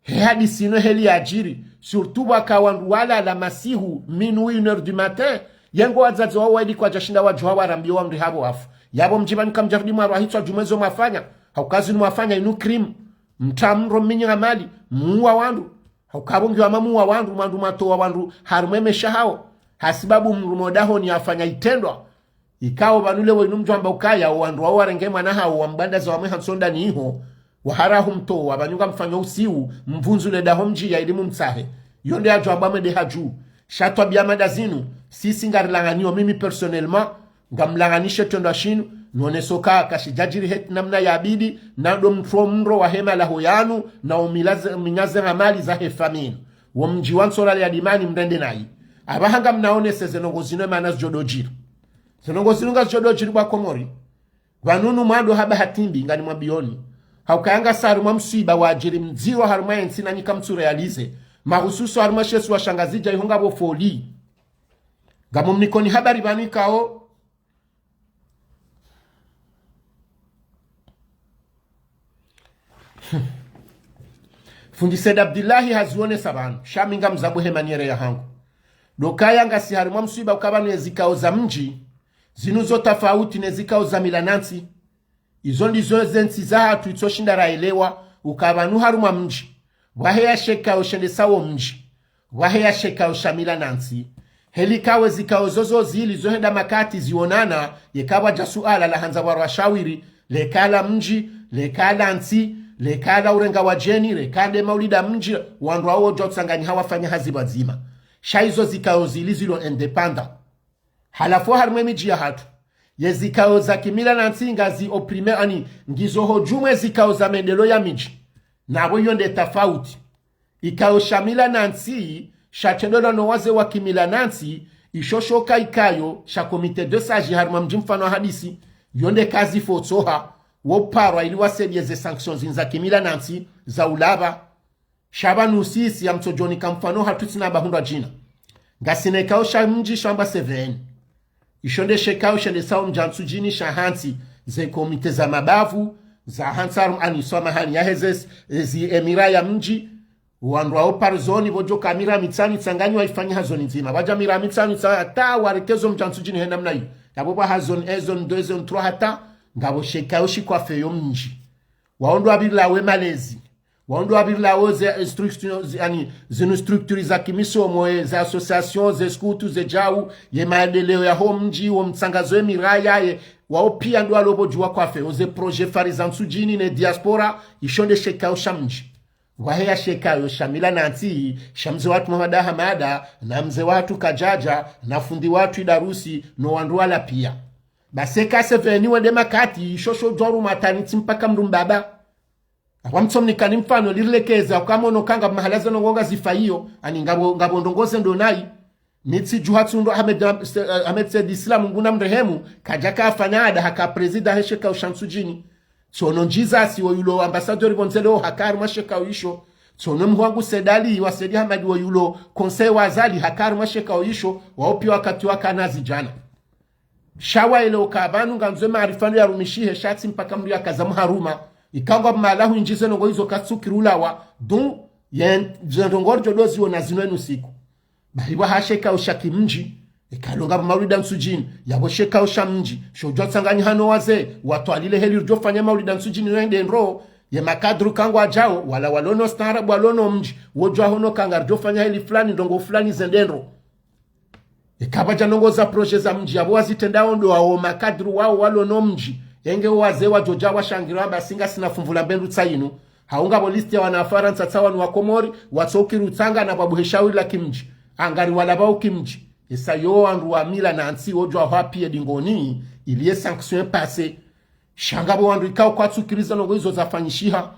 He hadisi inu heli yadjiri, surtout pvwaka wandru walala masihu, minuit, une heure du matin, yengo wadzadze wao waili kwadjashinda wadjuha warambiye wamri hapvo wafu. Yapvo mdji pvanu kamdjarudi mwarwa hitswa djumwezo mwafanya, hauka zinu mwafanya inu crime, mtra mndro mminyi amali, muwa wandru, hauka pvo ngiyo ama muwa wandru, mwandru mwatowa wandru, harimwa emesha hawo, hasibabu mndru modahoni yafanya itrendwa, ikao pvanu leo inu mdjo amba ukaya, o wandru wao warenge mwana hawo wambandaza wamwe ha ntsonda ni iho, wahara humtowa, pvanu ngamfanyo usiu, mvundzule daho mdji ya ili mumtsahe. Yo nde yadjo amba mwende hadju. Sha twabiya mada zinu, sisi ngarilanganiyo mimi personnellement, ngamlanganishe trendwa shinu, none soka kashidjadjiri heti namna yabidi, nado mtro mndro wahe malaho yanu, na umilaze, minyaze ngamali zahe fami inu. Wo mdji wa Ntsorale ya Dimani mrende nayi. Apvaha ngamnaonese ze ndrongoo zinu emana zidjo dodjiri. Ze ndrongoo zinu ngazidjo dodjiri pvwa Komori. Pvanu nu mwando haba hatimbi ngani mwambiyoni. Haukaya ngasi harimwa mswiba wadjiri mdziro harimwa yentsi nanyi kamtsu réalisé. Mahususu harimwa she isiwa sha Ngazidja iho ngapvo foli. Ngamumnikoni habari pvanu ikao. Fundi Said Abdillahi hazionesa pvanu, sha mi ngamzambuhe manière ya hangu. Ndo ukaya ngasi harimwa mswiba uka pvanu ezikao za mdji, zinu zo tafauti nezikao za mila na ntsi. Izo ndizo zentsi zahatru itsoshinda raelewa, uka pvanu harimwa mdji. Pvwaheya she ikao shendesao mdji. Pvwaheya she ikao sha mila na ntsi. Heli ikao ezikao zozo zili zohenda makati zionana, yeka pvwadja suala lahandza pvarwa shawiri, leka la mdji, leka la ntsi, leka la urenga wadjeni, leka nde maulida mdji, wandru wao djwa utsanganyiha wafanya hazi pvwadzima. Sha izo zikao zili zilo indépendant. Halafu harimwa emidji yahatru, yezikao za kimila na ntsi ngazi opprimé ani, ngizo hodjumwa ezikao za maendeleo ya midji. Napvo iyo nde tafauti. Ikao sha mila na ntsi, shatrendwa no wazee wa kimila na ntsi, isho shoka ikao sha comité de sages harimwa mdji mfano wa hadisi, yo nde kazi fotsoha, wo parwa ili wasaidiye ze sanctions zinu za kimila na ntsi, za ulapva. Sha pvanu sisi ya mtsodjoni ka mfano hatru tsina bahundra djina. Ngasina ikao sha mdji shambwa C V N. Isho nde she ikao shendesao mdji wa Ntsudjini sha hantsi ze comité za mabavu, za hantsi harimwa ani swamahani yaheze, ezi émirat ya mdji, wandru wao par zone pvodjoka émirat Mitsamihani tsanganyiwa ifanye ha zone ndzima. Pvwadja émirat Mitsamihani tsa hata warekezo mdji wa Ntsudjini he namna iyo. Yapvo pvwa ha zone un, zone deux, zone trois hata, ngapvo she ikao shi coiffé yo mdji. Wao ndo wapvirilawo malezi. Wao ndo wapvirilawo ze structure, ze, ani, zinu structure za kimisomo, e, ze association, ze skutu, ze djau, ye maendeleo yaho mdji, wo mtsangazo ye miraya, ye, wao pia ndo walo pvo djuwa coiffé, wo ze projet phares za Ntsudjini ne diaspora, isho nde she ikao sha mdji. Pvwaheya she ikao sha mila na ntsi, sha mze watru Mohamed Ahamada, na mze watru Kadjadja, na fundi watru Idarusi, no wandru wala pia. Basi eka C V N wende makati, isho sho djwa ruma tani tsi mpaka mndru mbaba. Apvo mtsomnikani mfano lirilekeza, uka mono ka ngapvo mahala ze ndrongoo ngazifa iyo, ani ngapvo, ngapvo ndrongoo ze ndo nayi. Mi tsidjuha tsi ndo Ahmed, eh, Ahmed Said Islam Mngu na mrehemu, kadjaka afanya ada haka président he she ikao sha Ntsudjini. Tsono Ndjizasi wo yulo ambassadeur pvondze leo haka harimwa she ikao isho. Tsono mhuu wangu Said Ali wa Said Ahmed wo yulo conseil wa Azali haka harimwa she ikao isho, wao pia wakati waka nazi djana. Sha waelewa uka pvanu ngandzo maarifa no yarumishihe sha tsi mpaka mndru yakaza mharuma. Ikao ngapvo mahala hwindji ze ndrongoo izo katsukiri ulawa, donc, ye, ze ndrongoo ridjo ndo ziona zinu enu siku. Bahi pvwa ha shekao sha kimdji, ikao ngapvo maulida Ntsudjini, yapvo shekao sha mdji, sho udjo tsanganyiha no wazee, watwalile heli ridjo fanya maulida Ntsudjini no yende ndro, ye makadru kangwadjao, wala walo no staarabu walo no mdji, wodjo wahono ka ngaridjo fanya heli fulani, ndrongoo fulani zende ndro. Ikapvadja ndrongoo za projet za mdji, yapvo wazitrendao ndo wao makadru wao walo no mdji, enge wazee wadjo dja washangire wamba si ngasina fumvu la mbendru tsa inu. Hau ngapvo liste ya wana Farantsa tsa wanu wa Komori, watsokiri utsangana pvwa buhe shawiri la kimdji. Angari wala pvwa ukimdji. Esa yo wandru wa mila na ntsi wodjo wahwapiye dingoni, ili ye sanction passé. Sha ngapvo wandru ikao kwatsukiri ze ndrongoo izo zafanyishiha.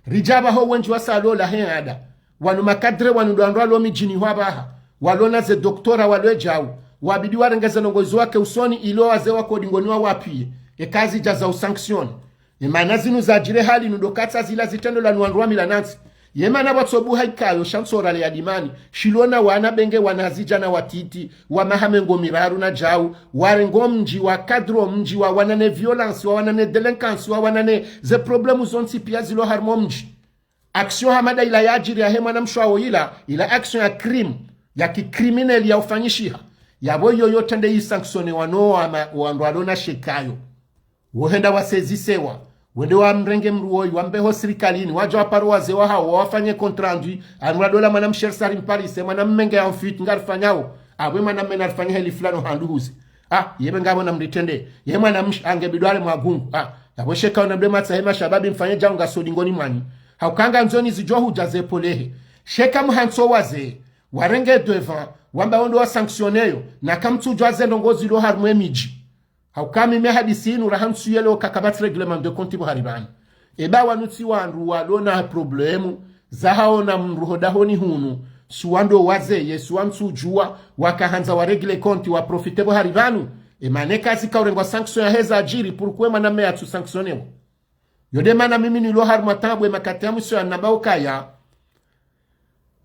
Ridja pvaho wendji wasalola he ada. Wanu makadre wanu ndo wandru walo midjini hwa pvaha. Walo na ze doctorat walo edjau. Wabidi warenge ze ndrongoo izo wake usoni ili wazee wako dingoni wawapviye. Eka zidja za usanctionné. Emana zinu zadjiri hali nu ndo katsa zila zitrendwa ni wandru wa mila na ntsi. Yemana pvwatsobuha ikayo sha ntsorale ya dimani, shilona wana benge wana zidjana watiti, wa maha mengo miraru na djau, warengo mdji, wakadro mdji, wawana ne violence, wawana ne délinquance, wawana ne ze problème zontsi pia zilo harumwa mdji. Action hama nda ila yadjiri yahe mwana mshe wawo ila, ila action ya crime, ya kicriminel ya ufanyishiha. Yapvo iyo yontsi nde yisanctionné wano wama, wandru walo na shekayo. Wohenda wasezisewa, wende wamrenge mdru woyi, wambe ho sirikalini, wadje waparo wazee wahawo, wawafanye compte rendu, anu radola mwana mshe risari mparise, mwana mme nge en fuite, ngarifanyao, apvo mwana mme narifanye heli fulani handru huze. Ah, yebe ngapvo na mritrende, ye mwana mshe ange bidwale mwagungu. Ah, yapvo sheka una mde matsa hema shababi mfanye djao ngaso dingoni mwanyu. Hauka ngandzo nizidjo hudja ze polehe. Sheka mhantso wazee, warenge devant, wamba wo ndo wasanctionné yo, na kamtsudjua ze ndrongoo zilo harumwa emidji. Hauka mimi hadisi inu raha ntsuyelewo ka kapvatsi règlement de compte pvo hari pvanu. Eba wanu tsi wandru walo na problème, zahawo na mdru ho dahoni hunu, si wandru wazee, si wantsudjua, wakahandza wa régler compte wa profité pvo hari pvanu. Emana eka zika urengwa sanction yahe zadjiri, pourquoi mwana mme yatsu sanctionnéwa. Yo nde mana mimi nilo harumwa taabu emakati ya mwiso ya namba ukaya.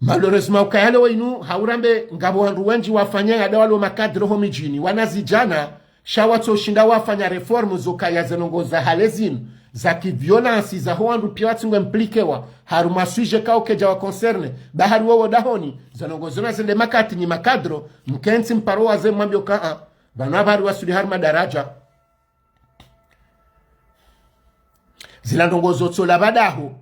Malheureusement ukaya leo inu, haurambe ngapvo wandru wendji wafanya yada walo makadre ho midjini, wana zidjana, sha watsoshinda wafanya réforme zo kaya ze ndrongoo za hale zinu, za kiviolence, za ho wandru pia watsi ngwe impliquéwa, harumwa sujet kao kedja wa concerné, ba hari wowo dahoni, ze ndrongoo zona zende makati nyi makadro, mkentsi mparo wazee mwambio ka a, pvanu apvo hari wasuli harumwa daradja. Zila ndrongoo zotsola pvadaho,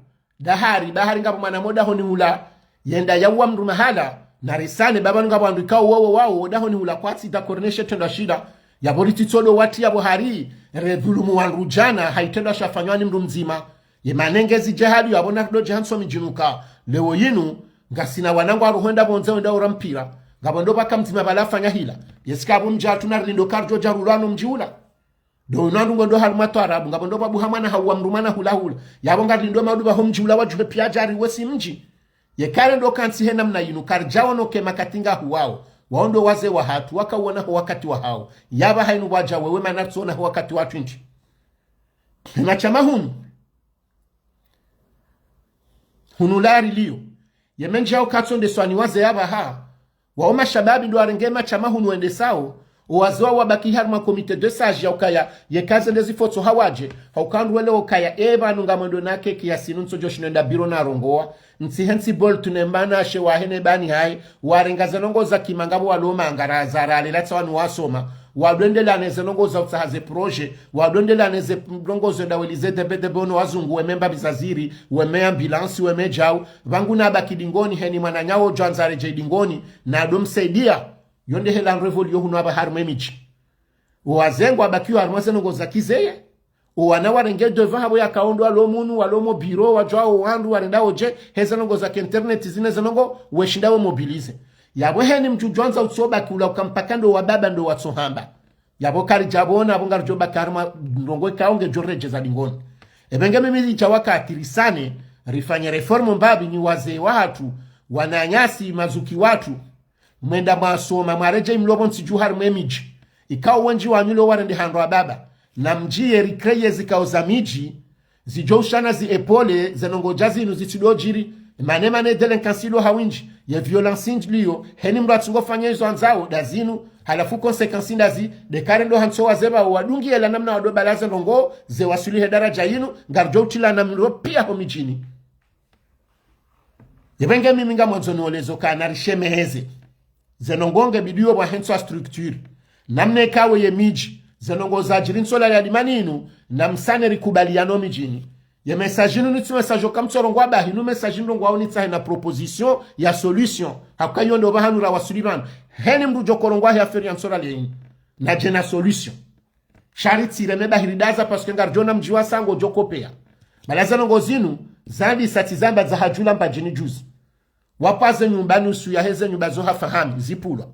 dahari, ba hari ngapvo mwana mo dahoni hula, yenda yauwa mdru mahala, na risane, ba pvanu ngapvo wandru ikao wowo wawo, dahoni hula kwatsi d'accord ne she trendwa shila, yapvo ritsitsodo wati yapvo hari, redhulumu wandru djana, ha itrendwa shafanywa ni mdru mdzima. Yemana nge zidja hali yapvo na ridodje hantso midjini uka, leo yinu, ngasina wanangu waro hwenda pvondze wenda ora mpira, ngapvo ndo pvaka mdzima pvala afanya hila, yesika apvo mdji hatru na rilindo karidjo dja rulwa no mdji ula. Ndo inu wandru ngwendo harumwa twarabu, ngapvo ndo pvwabuha mwana hauwa mdru mwana hula hula. Yapvo ngarilindo maudu pvaho mdji ula wadjuhe pia djari wesi mdji. Yeka rendo kantsi he namna yinu, karidjaono ke makati ngahuwao. Wao ndo wazee wahatru, wakauona ho wakati wahawo. Yapvaha inu pvwadja wewe mana ritsuona ho wakati watru ntsi. Hena shama hunu. Hunu la rilio. Ye mendji yao katsondeswa ni wazee yapvaha. Wao mashababi ndo warenge mashama hunu wendesao, o wazee wao wabaki harumwa comité de sages ya ukaya, yeka zende zifotso hawadje, hauka wandru wele ukaya, e pvanu ngamwendo na keki ya sinu ntsodjo shino enda biro na rongowa, ntsi hentsi bol tune mbana she wahene bani hayi, warenga ze ndrongoo za kimanga pvo walo manga ra za rale latsa wanu wasoma, wadwendelane ze ndrongoo za utsaha ze projet, wadwendelane ze ndrongoo zo enda weli ze debe debe ono wazungu weme mbapvi za ziri, weme ambulance, weme djau, pvangu na baki dingoni heni mwananya wo djwandza redjei dingoni, na ndo msaidia, yo nde hela nrevolio hunu apva harumwa emidji. O wazee ngwabakio harumwa ze ndrongoo za kizeye, o wana warenge devant hapvo yakao ndo walo munu, walo mo biro, wadjwao wandru, warenda odje, he ze ndrongoo za ki internet zine ze ndrongoo, weshinda we mobilisé. Yapvo heni mdru djwandza utsobaki ula uka mpaka ndo wababa ndo watsohamba. Yapvo karidjapvona, apvo ngaridjo baki harumwa ndrongoo ikao ngedjo redjeza dingoni. Epvenge mimi lidja wakati risane, rifanye réforme mbapvi nyi wazee wahatru, wananyasi mazuki watru, mwenda mwasoma, mwaredjei mlo pvontsi dju harumwa emidji. Ikao wendji wanyu lo warende hando wababa. Na mdjiye ricréer zikao za midji, zidjo ushana zi épaulé, ze ndrongoo dja zinu zitsidodjiri, mane mane délinquance ilo hawindji, ye violence ndji liyo, heni mdru atsungo fanya izo andzao, nda zinu, Halafu conséquence ndazi, de kare ndo hantso wazee pvao wadungi yela namna wado balaza ndrongoo ze wasuli he daraja yinu, ngaridjo utila na mndro pia ho midjini. Yepvenge mimi ngamwandzo niolezo kana rishemeheze. Ze ndrongoo nge bidiyo pvwa hentso a structure. Namna ikawo ye midji, ze ndrongoo zadjiri ntsola ya limani inu, namsane rikubaliane ho midjini. Ye message inu nitsi message oka mtsorongoa bahi, inu message ndrongoo au nitsahe na proposition ya solution. Haka iyo ndo pvahanu rawasuli pvanu. Heni mndru djo korongoa he affaire ya ntsola le inu. Nadje na solution. Sha ritsireme bahi ridaza parce que ngaridjo ona mdji wa sango djo kopea. Balaza ndrongoo zinu, zandisa tsi zamba za hadjula Mbadjini juzi. Wapvaze nyumba nusu yaheze nyumba zo hafahami, zipvulwa.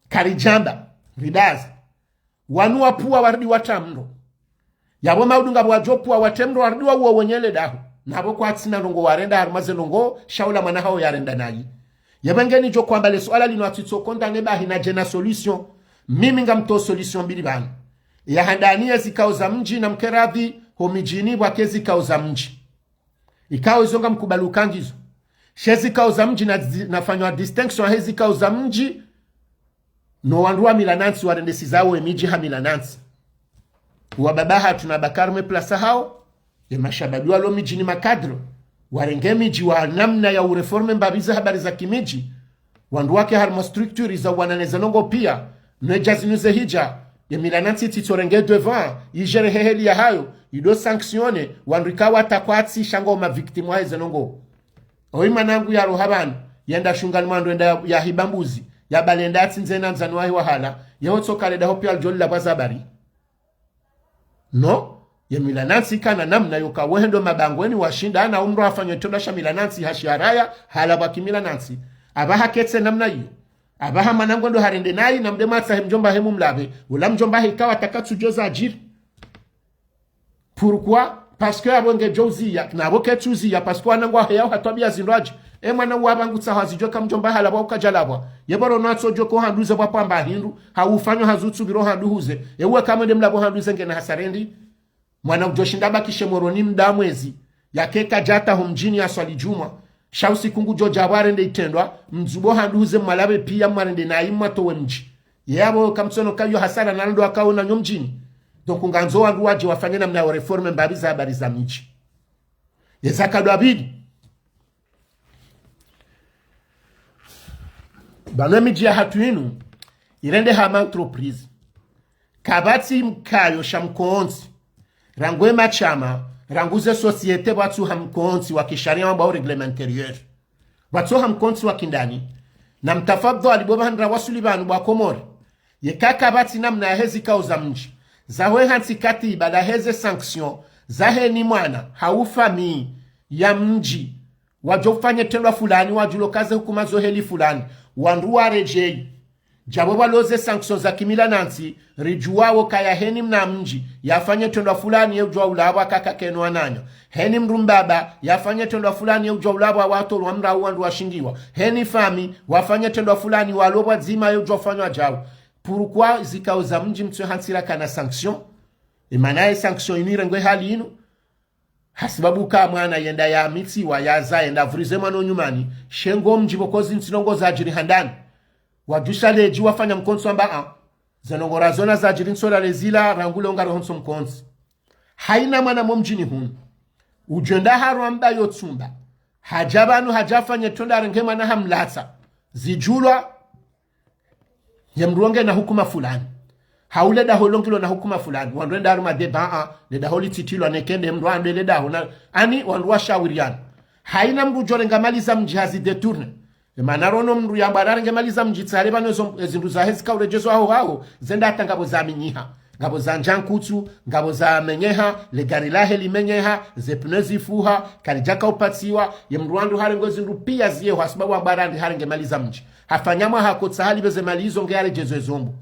Karidjamba, ridaza. Wanu wapvua waridi watra mndro. Yapvo maudu ngapvo wadjo pvua watre mndro waridi wauwo wenye le daho. Napvo kwatsina ndrongoo warenda harumwa ze ndrongoo, sha ula mwana hawo yarenda nayi. Yepvenge nidjo hwamba le suala linu atsitso condamné bahi nadje na solution. Mimi ngamtso solution mbili pvanu. Ya handani ye zikao za mdji na mkeradhi, ho midjini pvwake zikao za mdji. Ikao izo ngamkubali uka ngizo. She zikao za mdji na, nafanywa distinction he zikao za mdji, no wandru wa mila nantsi warendesizawo emidji ha mila nantsi. Wa baba hatru na Bakari mwe place hawo, ye mashababi walo midjini ma cadre, warenge midji wa namna ya uréformer mbapvi ze habari za kimidji, wandru wake harumwa structure za uwanane ze ndrongoo pia, no edja zinu ze hidja, ye mila nantsi itsitsorenge devant, igérer he heli yahayo, ido sanctionner, wandru ikao watakwatsi sha ngo ma victimes wahe ze ndrongoo. Oyi mwanangu yaroha pvanu, yenda shungani mwandru yenda ya, yahiba mbuzi, yabale yenda yatsindze na ndzani wahe wahala, yeho tsoka le daho pia lidjo lila pvwa ze habari. Non, ye mila nantsi kana namna yoka wehendo mabangweni washinda na umndru hafanya itrendwa sha mila nantsi hashiaraya, halapvwa ki mila nantsi. Apvaha ketsi namna iyo. Apvaha mwanangu ndo harende nayi na mde mwatsahe mdjomba he mumlapve, ula mdjomba he ikao ataka tsudjo zadjiri. Pourquoi? Parce que apvo ngedjo uziya, napvo ketsu uziya, parce que wanangu wahe yao hatwabia zindru adji. E mwana uwa pvangu tsaha zidjo ka mdjomba halapvwa uka djalapvwa. Ye pvoro natsodjo ko handuze pvwa pvamba hindru, ha ufanyo hazi utsupviro handuhuze. E uwe kamwe de mlapvo handuze ngena hasara ndi. Mwana udjo shinda abakishe Moroni mda mwezi, yake kadjata ho mdjini yaswali djumwa. Sha usiku ngudjo dja pvwa harende itrendwa, mdzubo handuhuze mwalapve pia mwarende nayi mwatowe mdji. Ye apvo kamtsono ka iyo hasara na ndo akaona nyo mdjini. Donc ngandzo wandru wadje wafanye namna ya uréformer mbapvi ze habari za midji. Ye zaka dwa pvili. Pvanu emidji yahatru inu, irende ha ma entreprise. Kapvatsi mkayo sha mkontsi, rangu emashama, rangu ze société pvwatsu ha mkontsi wa kisharia wambwao règlement intérieur. Pvwatsu ha mkontsi wa kindani. Na mtafadhwali bo pvahanu rawasuli pvanu bo wa Komori. Yeka kapvatsi namna yahe zikao za mdji. Zaho hantsi katiba laheze sanction, zahe ni mwana, hau famille, ya mdji. Wadjo ufanye itrendwa fulani, wadjulo kaze hukuma zo heli fulani. Wandru waredjeyi. Djapvo pvwalo ze sanction za kimila nantsi, ridjuwawo kaya heni mna mdji, yafanye trendwa fulani ye udjuwa ulapvwa kaka keno wananya. Heni mndru mbaba, yafanye trendwa fulani ye udjuwa ulapvwa watolwa mrau wandru washingiwa. Heni famille, wafanye trendwa fulani walo pvwadzima ye udjuwa ufanywa djau. Pourquoi zikao za mdji mtswe hantsira kana sanction? Emana ye sanction inu irengwe hali inu. Hasibabu ka mwana yenda yamitsiwa, yaza, yenda avurize mwana onyumani, she ngo mdji pvoko zintsi ndrongoo zadjiri handani. Wadjusha ledji wafanya mkontsi wamba a. Ze ndrongoo razona zadjiri ntsola lezila, rangu leo ngaroho ntso mkontsi. Haina mwana mo mdjini hunu. Udjo enda harwa mba yo tsumba. Hadja pvanu, hadja afanye itrendwa arenge mwana hamlatsa. Zidjulwa, ye mndru wo ngena hukuma fulani. Hau le daho lo ngilo na hukuma fulani. Wandru wenda harumwa débat a, le daho litsitilwa neke nde mndru ande le daho na, ani wandru washawiriana. Haina mndru udjo renga mali za mdji hazi détourner. Emana rono mndru yamba arenge mali za mdji tsi hale pvanu ezo, ezindru zahe zika uredjezwa haho haho, zenda hata ngapvo zaminyiha. Ngapvo za ndjankutsu, ngapvo zamenyeha, le gari lahe limenyeha, ze pneu zifuha, kalidjaka upatsiwa, ye mndru wandru harenge zindru pia ziyeho hasibabu wamba arandi harenge mali za mdji. Hafanya mwaha kotsa halipve ze mali izo nge yaredjezo ezombo.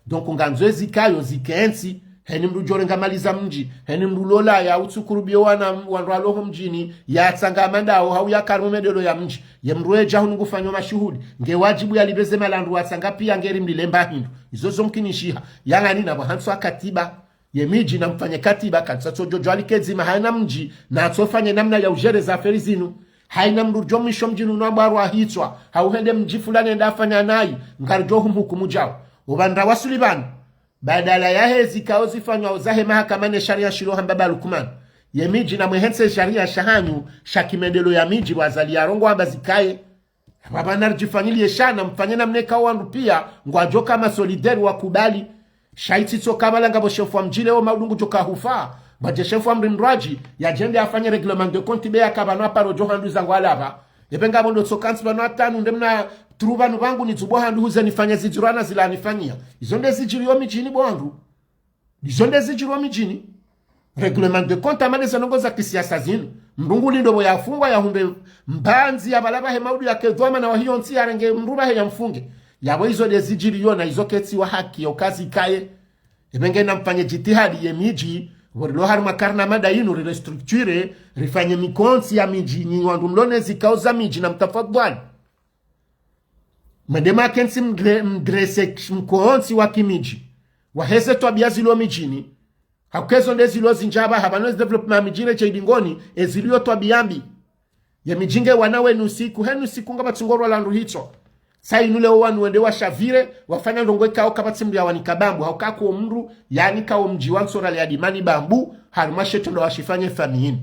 Donc ngandzo ezikayo zikentsi, heni mndru udjo renga mali za mdji, heni mndru lola ya utsukurubio wana wandru walo ho mdjini, yatsanga mandao, hau yakarimu medelo ya mdji, ye mndru edja hunu ngufanyo mashuhuli, nge wadjibu yalipve ze mali wandru watsanga pia ngeri mlilemba hindru. Izo zo mkinishiha, yangani na pvahantsi wa katiba. Ye midji na mfanye katiba, kantsa tsodjo djwalike dzima haina mdji, na tsofanye namna ya ugérer ze affaire zinu. Haina mndru ridjo mwisho mdjini unu amba harwa hitswa, hau hende mdji fulani enda afanya nayi, ngaridjo humhukumu djau. Opvandra wasuli pvanu, badala yahe zikao zifanywa zahe mahakama ne sharia shilo hamba ba Lukman, ye midji namwehentse sharia shahanyu, sha kimaendeleo ya midji, wazali yarongoa amba zikaye. Apvapvo naridjifanyiliye sha namfanye namna ikao wandru pia ngwadjo ka ma solidaire wakubali. Sha itsitso ka pvala ngapvo shefu wa mdji leo maudu ngudjo ka hufa, ngwadje shefu wa mdji mndru adji, yadjende afanye règlement de compte be yaka pvanu aparo djo handru zangu alapva. Epve ngapvo ndo tsoka ntsi pvanu hata nu nde mna tru pvanu pvangu nidzubo handru huze nifanye zidjirwana zila anifanyia. Izo nde zidjiriyo midjini bo wandru. Izo nde zidjiriyo midjini. Règlement de compte amane ze ndrongoo za kisiasa zinu. Mndru ngulindo pvo yafungwa yahundre mbandzi ya pvala pvahe maudu yake dhwamana wahe iyo ntsi yarenge mndru pvahe yamfunge. Yapvo izo nde zidjiriyo na izo ketsi wa haki yo kazi kaye. Epve nge namfanye djitihadi ye midji, pvo rilo harumwa karna mada yinu rirestructure, rifanye mikontsi ya midji nyinyi wandru mlo ne zikao za midji namtafadhwali. Mwende mwakentsi mdre-, mdrese mkontsi wa kimidji. Waheze twabia zilo midjini. Hauka ezo nde zilo zindji apvaha pvanu ezi développement ya midji redjei dingoni, eziliyo twabia mbi. Ye midji nge wana wenu siku, henu siku ngapvatsi ngorwa la ndru hitswa. Sa inu leo wanu wende washavire, wafanya ndrongoo ikao kapvatsi mndru yawanika bambu, hauka ko mndru, yanika wo mdji wa Ntsorale ya Dimani bambu, harumwa she trendwa washifanye famille inu.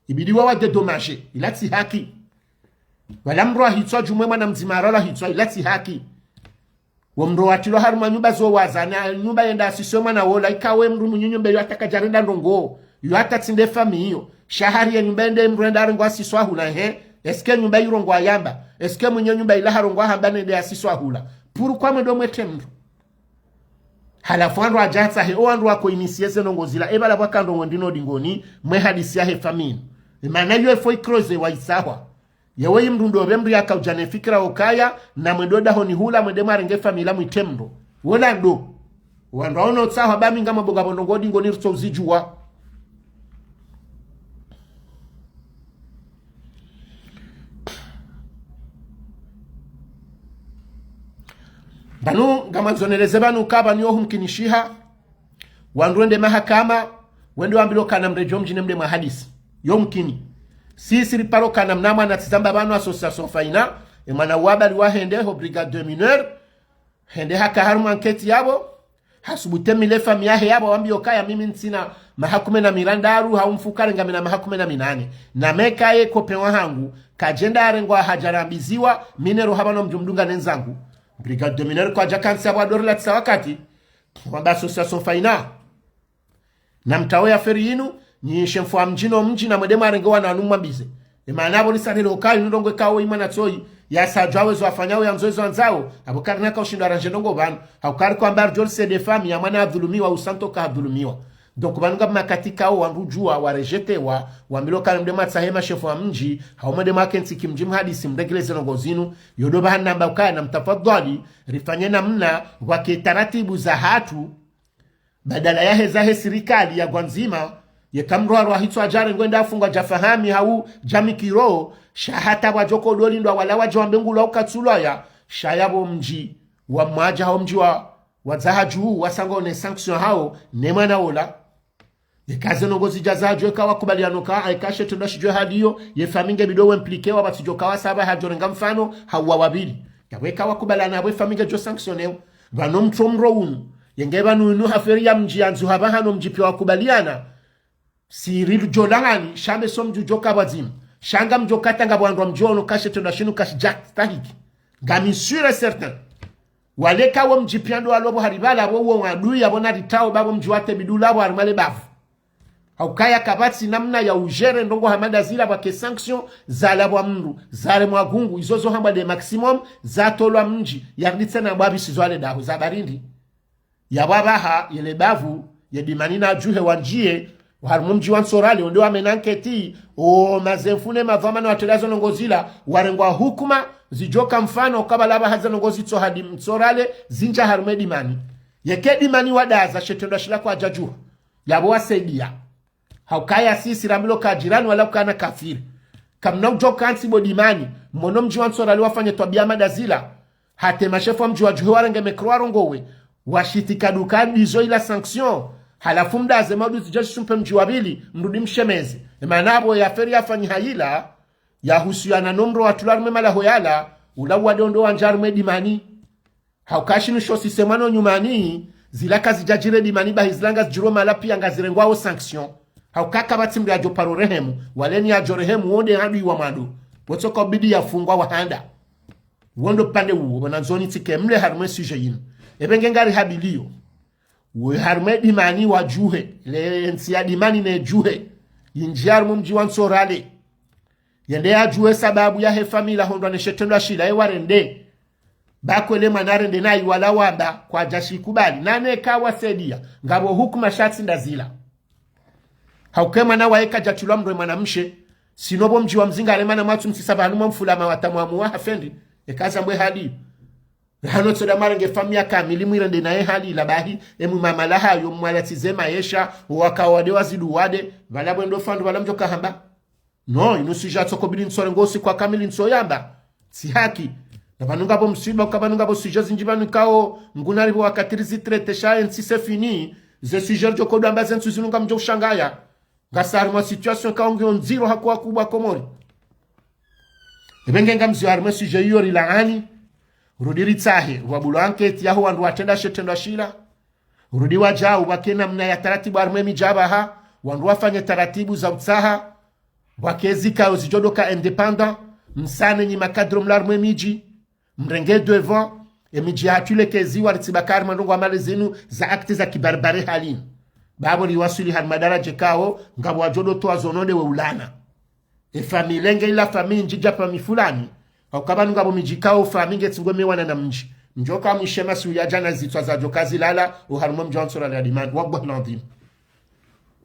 Ibidi wawa dédommager, ila tsi haki. Pvala mndru ahitswa djumwe mwana mdzima harwalwa hitswa, ila tsi haki. Wo mndru watrilwa harumwa nyumba zo waza, na nyumba yenda asiswe mwana wola, ika we mndru mwenye nyumba iyo hata kadjarenda ndrongoo, iyo hata tsi nde famille iyo. Sha hari ye nyumba yende mndru yenda arengwa asiswa hula, he? Est-ce que nyumba irongoa yamba? Est-ce que mwenye nyumba ila harongoa hamba nende asiswa hula? Pourquoi mwendo mwete mndru? Halafu wandru wadja hatsahe, o wandru wako initier ze ndrongoo zila, epvala pvwaka ndrongoo ndino dingoni, mwe hadisi yahe famille. Emana iyo efo ikroze wa isahwa. Yewe yi mndru ndo pve mndru yaka udja ne fikira okaya, na mwendo dahoni hula, mwende mwarenge famille mwite mndru. Wola ndo. Wandru waono tsahwa ba mi ngamwambo ngapvo ndrongoo dingoni ritso uzidjuwa. Pvanu, ngamwandzo neleze pvanu ka pvanu yo humkinishiha. Wandru wende mahakama, wende wambilwe kana mredjo mdjini mde mwa hadisi. Yo mkini. Sisi riparo kana mna mwana tsi zamba pvanu association Faina, e mwana wabali wahende ho brigade de mineurs, hende haka harumwa enquête yapvo, hasubutu emile famille yahe yapvo wambiyo kaya mimi ntsina maha kume na mirandaru hau mfukare ngamina maha kume na minane. Na meka ye copain wahangu, kadjenda arengwa hadja rambiziwa, mi nero hapvano mdjo mdunga nenzangu. Brigade de mineurs kwadja kantsi yapvo adori la tisa wakati, wamba association Faina. Na mtawe ya feri yinu, nyi she mfo wa mdji no mdji na mwende mwarenge wana wanu mwambize. Emana apvo lisarele okaya inu ndrongoo ikao imwana tsoyi, yasadjwa wezo afanyao yandzo ezo andzao, apvo karina ka ushindwa aranje ndrongoo pvanu, hauka riko amba ardjol se de famille ya mwana adhulumiwa, usanto ka adhulumiwa. Donc pvanu ngapvo makati kao wandru djuwa, warejetewa, wambilwe kana mwende mwatsahe ma shefu wa mdji, hau mwende mwakentsi kimdji mhadisi mregleze ndrongoo zinu, yo ndo pvahanu namba ukaya namtafadhwali, rifanye namna, wake taratibu zahatru, badala yahe zahe sirikali ya gwandzima, yeka mndru harwa hitswa djarengwa enda afungwa djafahami hau djamikiro, sha hata pvwadjo ko dolindwa wala wadjo wambe ngulwa ukatsulwa ya, sha yapvo mdji wa mwadja hau mdji wa, wa dzaha dju, wasanga one sanction hao, ne mwana wola. Yeka ze ndrongoo zidja zadjo, eka wakubaliana ka, eka she trendwa shidjo hali iyo, ye famille nge bidi we impliquer wa pvatsi djo kawa saba hadjo renga mfano, hau wa wabili. Yapvo eka wakubaliana, yapvo e famille nge djo sanctionner. Pvanu mtso mro unu. Yenge pvanu inu ha feri ya mdji yandzu hapvahanu mdji pia wakubaliana. Siri djo langani, sha mbe so mdji djo ka pvwadzima. Sha nga mdjo katanga pvwandru wa mdji ono ka she trendwa shinu kashidja stahiki. Ngami sûr et certain. Waleka wo mdji pia ndo walo pvo hari pvala pvo wo wadui yapvo na ritao pvapvo mdji wate bidi ula pvo harumwa le bavu. Haukaya kapvatsi namna ya ujere ndrongoo hama nda zila pvwake sanction, zala pvwa mndru, zare mwagungu, izo zo hambwa de maximum, zatolwa mdji, yariditse na pvwa pvi sizo ale daho, za barindi. Yapvo apvaha, yele bavu, ye Dimani na Djuhe wandjiye, harumwa mdji wa Ntsorale, onde wamena enquête, o mazemfu ne madhwamana watolea zo ndrongoo zila, warengwa hukuma, zidjo ka mfano, kabla apvaha ze ndrongoo zitso hadi Ntsorale, zindja harumwa e Dimani. Yeke Dimani wadaza, she trendwa shila kwadjadjuha. Yapvo wasaidia. Haukaya sisi rambilwa ka jirani wala ukana kafiri. Kamna udjo kantsi bo Dimani, mono mdji wa Ntsorale wafanye twabia hama nda zila. Hata e mashefu wa mdji wa Djuhe warenge micro warongowe. Washitika duka ndizo ila sanction. Halafu mdaze maudu zidja shishumpe mdji wa pvili, mrudi mshemeze. Emana apvo ye affaire yafanyiha ila, yahusuyana no mdru watulwa harumwa emalaho yala, ula uwade ndo wandja harumwa edimani. Hauka shinu sho sisema no nyumani, zila kazidjadjiri edimani bahi zila ngazidjiriwo mahala piya ngazirengwawo sanction. Hauka kapvatsi mdru yadjo paro rehemu, wala eni yadjo rehemu, wo nde adui wa mwando. Wotsoka ubidi yafungwa wahanda. Wo ndo pvandze uwo, pvona ndzoni tsike mle harumwa esujet yinu. Ebe nge ngarihabiliyo. Wo harumwa edimani wadjuhe, le ntsi ya dimani nedjuhe. Yindji harumwa omdji wa Ntsorale. Yende yadjuhe sababu yahe famille lahondrwa ne shetrendwa shila ye warende. Ba kwele mwana arende nayi wala wamba kwadja shikubali. Nane kawasaidia. Ngapvo hukuma sha tsi ndazila. Hauka emwana waye kadjatulwa mdru mwanamshe. Sino pvo mdji wa mzinga aremana mwatsu msisa pvanu mwa mfulama watamu wa muwa hafendi. Eka zambwe hali. Rahano tsoda marenge famille kamili mwirende naye hali ila bahi. Emwi mamala hayo mwalatsize mayesha. Owaka wade wazidu wade. Pvala bwendo fandu pvala mdjo kahamba. Non, inu sujet tsoko bidi ntsore ngo usiku wa kamili ntsoyamba. Tsi haki. Na pvanu ngapvo msiba, uka pvanu ngapvo sujet zindji pvanu kao, nguna ripvo wakati rizitraite sha entsi c'est fini, ze sujet ridjo kodwa amba ze ntsu zinu ngamdjo ushangaya. Ngasi harumwa situation kao ngiyo ndziro hako wakubwa Komori. Ebe nge ngamziyo harumwa sujet iyo rilaani, rudi ritsahe, rwabulo enquête yaho wandru watrenda shetrendwa shila, rudi wadjau, pvwake namna ya taratibu harumwa emidji apvaha, wandru wafanye taratibu za utsaha, pvwake zikao zidjo doka indépendant, msane nyi makadro mla harumwa emidji, mrenge devant, emidji yahatru ilekeziwa ritsi baka harumwa ndrongo amale zinu za acte za kibarbare hali. Bapvo riwaswili harumwa daraja kao, ngapvo wadjo dotowa zo nonde we ulana. Efamille nge ila famille ndji dja pvami fulani. Hauka pvanu ngapvo midji kao famille nge tsi ngo mewana na mdji. Mdjo ka mwishema si uyadja na zitswa zadjo kazilala, oharumwa omdji wa Ntsorale ya dimani. Wallahi ladhim.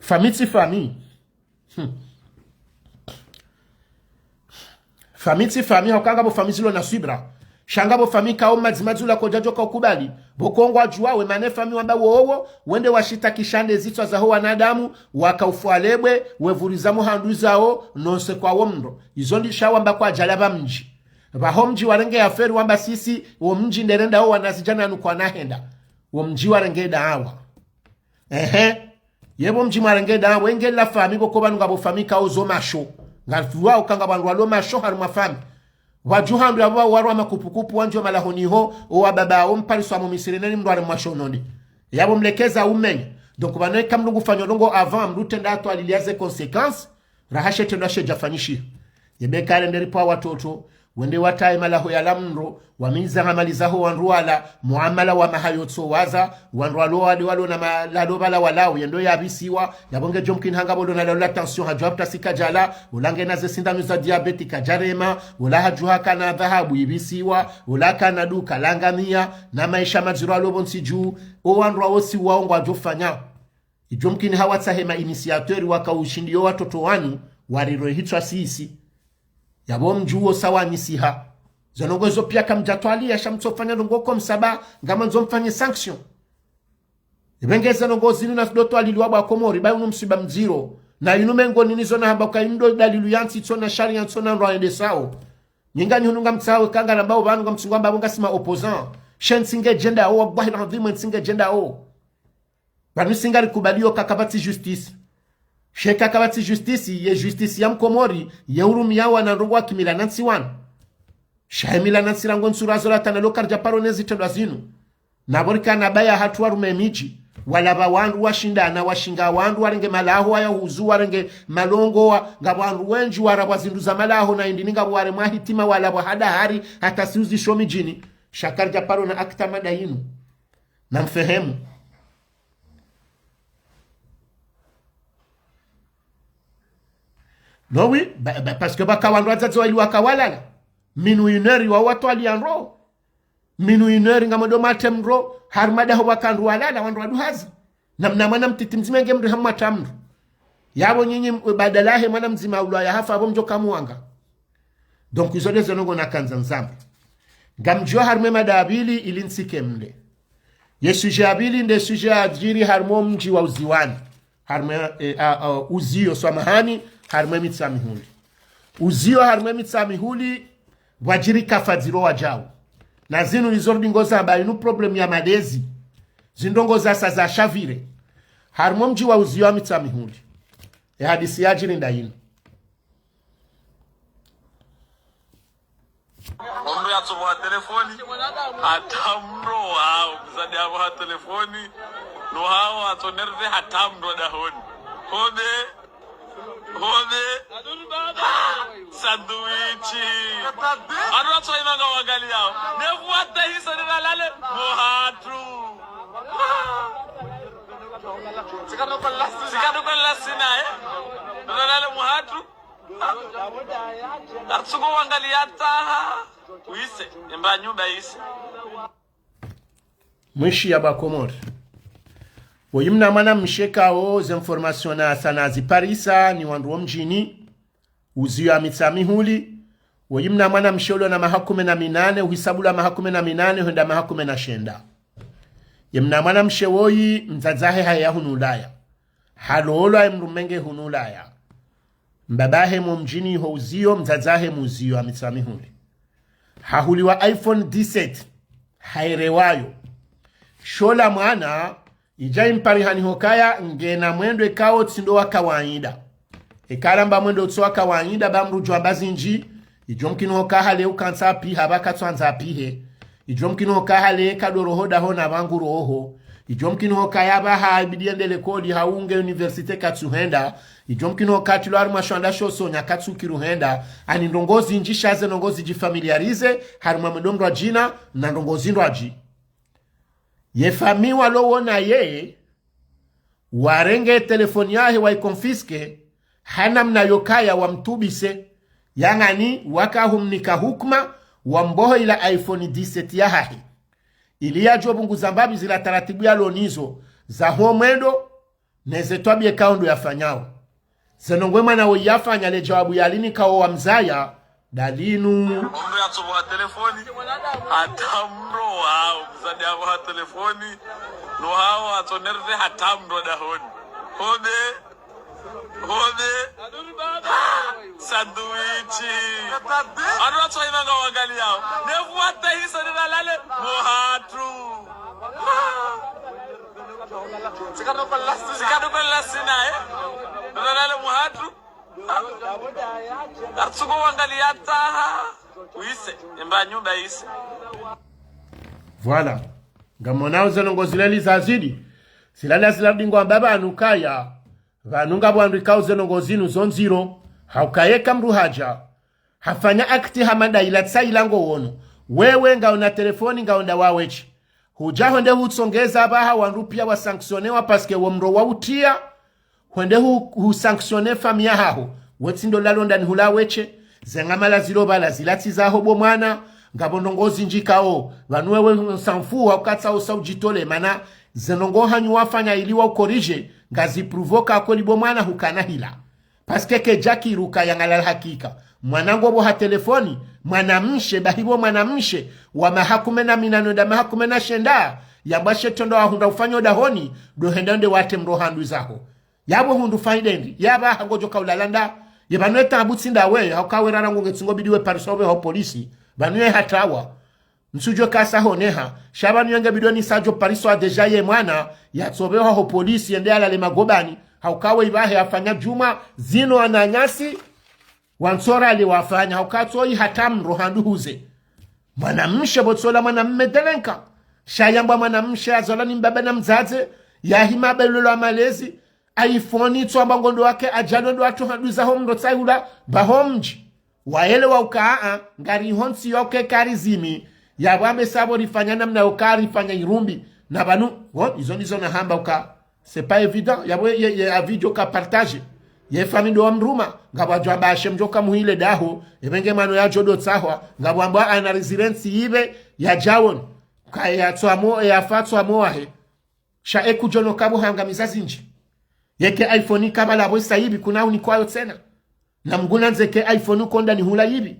Famille tsi famille. Hmm. Famille tsi famille, hauka ngapvo famille zilo na swibra. Sha ngapvo famille kao madzimadzi ula kodjadjo ka ukubali. Pvoko ngwadjuwawe, mana efamille wamba wowo, wende washitaki sha nde zitswa zaho wanadamu, waka ufwalebwe, wevuriza muhandru zawo, nonse kwa wo mdro. Izo ndi sha wamba kwadjala pva mdji. Pvaho mdji warenge affaire wamba sisi, wo mdji nderenda wo wanazidjana anu kwanahenda. Wo mdji warenge dawa. Ehe. Yepvo mdji mwarenge dawa, wenge la famille pvoko pvanu ngapvo famille kao zo masho. Ngapvo uka ngapvo wandru walo masho harumwa famille. Wadjuha mdru yapvo warwa makupukupu wandjo malahoni ho, owa baba, o mpariso wa mumisiri neni mdru wale mwasho nonde. Yapvo mlekeza umenye. Donc pvanu eka mdru ngufanya ndrongo avant, mdru trenda atwaliliya ze conséquences, raha shetrendwa shedjafanyishiha. Yebe kale nderi pvwa watoto, wende wataye malaho yala mdru, wamiliza ngamaliza ho wandru wala, muamala wa mahayo tso waza, wandru walo wade walo na malalo pvala walao, yendo yabisiwa, yapvo ngedjo mkini hanga pvo lo na lalo la tension hadjwa pvutsa si kadjala, ula ngena ze sindano za diabète kadjarema, ula hadjuha kana dhahabu ibisiwa, ula kana duka langamia, na maesha madziro alo pvontsi dju, o wandru wawo si wawo ngwadjo fanya. Idjo mkini hawatsahe ma initiateur waka ushindiyo watoto wanu, wariro hitswa sisi. Yapvo mdji uwo sawa nisiha. Zo ndrongo zo piya kamdjatwaliya sha mtsofanya ndrongo ko msaba, ngamandzo mfanye sanction. Ebe nge ze ndrongo zinu na zidotwaliliwa pvwa Komori, ba unu msiba mdziro. Na inu mengo nini zo na hamba uka inu ndo dalilu ya ntsi tsona sharia tsona ndro yende sawo. Nyinga nyi hunu ngamtsawe kanga na mbao pvanu ngamtsungu amba pvo ngasi ma opposant. She ntsi ngedjenda o, wallahi ladhim ntsi ngedjenda o. Pvanu si ngarikubaliyo ka kapvatsi justice. She ka kapvatsi justice, ye justice ya mkomori, ye urumiyawo na ndrongo wa kimila na ntsi wanu. Sha ye mila na ntsi rangu ntsura zo latana lo karidja paro ne zitrendwa zinu. Na pvo rikana baya hatru warume midji, walapva wandru washindana, washinga wandru warenge malaho waya huzu warenge malongo wa, ngapvo wandru wendji warapvwa zindru za malaho na indini ngapvo waremwa hitima walapvwa hada hari hata siuzi sho midjini. Sha karidja paro na akta mada yinu. Na mfehemu. Non, oui, ba, ba, parce que baka wandru wadzadze waili waka walala. Minuit une heure wa watwaliya ndro. Minuit une heure ngamwendo matre mdro, harumwa daho waka wandru walala, wandru waduhaza. Na mna mwana mtiti mdzima nge mri hamwatra mdru. Yapvo nyinyi, badala he mwana mdzima ulwa ya hafa, apvo mdjo kamwanga. Donc, izo nde ze ndrongo nakandza nzambe. Ngamdjo harumwa mada ya pvili ili ntsike mle. Ye sujet ya pvili nde sujet yadjiri harumwa mdji wa Uziwani. Harumwa, eh, a, a, Uziyo, swamahani, harumwa Mitsamihuli. Uziyo harumwa Mitsamihuli, pvwadjiri kafa dziro wadjau. Na zinu nizo rudi ngoza amba inu problème ya malezi. Zindrongo zasa za shavire. Harumwa mdji wa Uziyo wa Mitsamihuli. Ye hadisi yadjiri nda yinu. Omdru yatsobuha telefoni, hata mdru hawo, mzade yapvaha telefoni, no hawo hatso nerve hata mdru dahoni. Hode, hode, sandwichi. Anu watso imanga wangali yawo. Nefu wata hiso ni nalale, muhatru. Sikanu kwa lasina, eh? Nalale muhatru. Atsuko wangali yataha. Wise, emba nyumba yise. Mwishiya ba Komori. Woyi mna mwanamshe kawo ze information na sana ziparisa ni wandru wo mdjini. Uziyo ya Mitsamihuli. Woyi mna mwanamshe ulo na maha kume na minane, uhisabula maha kume na minane, hwenda maha kume na shenda. Ye mna mwanamshe woyi, mdzadze wahe haya hunu Ulaya. Halolwa ye mdru menge hunu Ulaya. Mbaba hahe mo mdjini ho uziyo, mdzadze wahe mu uziyo ya Mitsamihuli. Hahuliwa iPhone dix-sept, haerewayo. Sho la mwana, idja imparihani hukaya, ngena mwendo ekawo tsi ndo wa kawaida. Eka ramba mwendo tsi wa kawaida, ba mdru djwamba zindji, idjo mkini huka hale ukantsa apiha, ba katswandza apihe. Idjo mkini huka hale kadoroho dahoni ba ngu roho. Idjo mkini huka yapvaha ibidi yende likoli hau nge université katsuhenda. Idjo mkini huka tilo harumwa shanda sho sonya katsukiruhenda. Ani ndrongoo zindji sha ze ndrongoo zidjifamiliarize, harumwa mwendo mdrwadjina, na ndrongoo zindrwadji. Ye famiyi walo wona ye, warenge telefoni yahe waiconfisque, ha namna yokaya wamtubise, yangani waka humnika hukuma, wamboho ila iPhone dix-sept yahahe. Ili yadjo pvunguza mbapvi zila taratibu yalo nizo, za ho mwendo, ne ze twabiya eka wo ndo yafanyao. Ze ndrongoo mwana woyi yafanya le djawabu yalinika wo wamzaya, dalinu. Omdru yatsobuha telefoni, hata mdru hawo, mzade yapvaha telefoni, no hawo hatso nerve hata mdru dahoni. Hode, hode, sandwichi. Anu watso imanga wangali yawo. Nefu wata hiso ni nalale, muhatru. Sikanu kwa lasina, eh? Nalale muhatru. Atsuko wangali yataha. Wise, emba nyumba yise. Voilà. Ngamonao ze ndrongoo zileli zazidi. Zilala zilala dingo amba pvanu kaya. Pvanu ngapvo wandru ikao ze ndrongoo zinu zo ndziro. Hauka yeka mdru hadja. Hafanya acte hama nda ila tsa ila ngo wono. Wewe ngauna telefoni ngaonda waweshe. Hudja hwende hutsongeza apvaha wandru piya wasanctionnewa parce que wo mdro wautiya. Hwende hu, husanctionne famiyi yahaho. We tsi ndo lalo ndani hula weshe. Ze ngamala zilo pvala zila tsi zaho bo mwana. Ngapvo ndrongoo zindji kao. Pvanu wewe on s'en fout hauka tsa usa udjitole mana. Ze ndrongoo hanyu wafanya ili wa ucorriger. Ngazi provoque kweli bo mwana hukana hila. Parce que kedja kiruka yangalala hakika. Mwana ngobuha telefoni, mwanamshe, bahi bo mwanamshe, wa maha kume na minane nda maha kume na shenda, yambwa she tsi ndo wahundra ufanyo dahoni, ndo henda nde wate mdru handru zaho. Yapvo hundru fayida ndri, yapvaha ngodjo ka ulala nda, ye pvanu etabu tsi nda we, hauka we rara ngonge tsi ngo bidi we parisa opveha ho polisi, pvanu ye hatawa. Ntsudjo kasa honeha, sha pvanu yenge bidi ni sadjo pariswa déjà ye mwana, yatsobeha ho polisi yende yalale magobani, hauka we ipvahe afanya djumwa, zinu wananyasi, wantsora li wafanya, hauka tsoyi hata mdru handru huze. Mwanamshe botsola mwanamme délinquant, sha yambwa mwanamshe azalwa ni mbaba na mdzadze, yahima belolo wa malezi, iPhone itswamba ngondo wake ajalo ndo watu handru zaho mdru tsayula, ba ho mdji. Wayelewa uka a, ngari ho ntsi yoke kari zimi, yapvo ambe sabo rifanya namna yoka rifanya irumbi, na pvanu, wo, izo ndizo nahamba uka, c'est pas évident, yapvo ye, ye avis djo ka partager, ye famille ndo wamruma, ngapvo adjo amba ashe mdjo ka muhile daho, epvenge mano yadjo ndo tsahwa, ngapvo ambwa ana residence ipve, yadjawon, ka yatswamo, yafa tswamo wahe, sha ekudjono kapvo hangamiza zindji. Yeke iPhone kapvala pvo isa ipvi kuna unikwayo tsena. Na mngu nandze ke iPhone ukonda ni hula ipvi.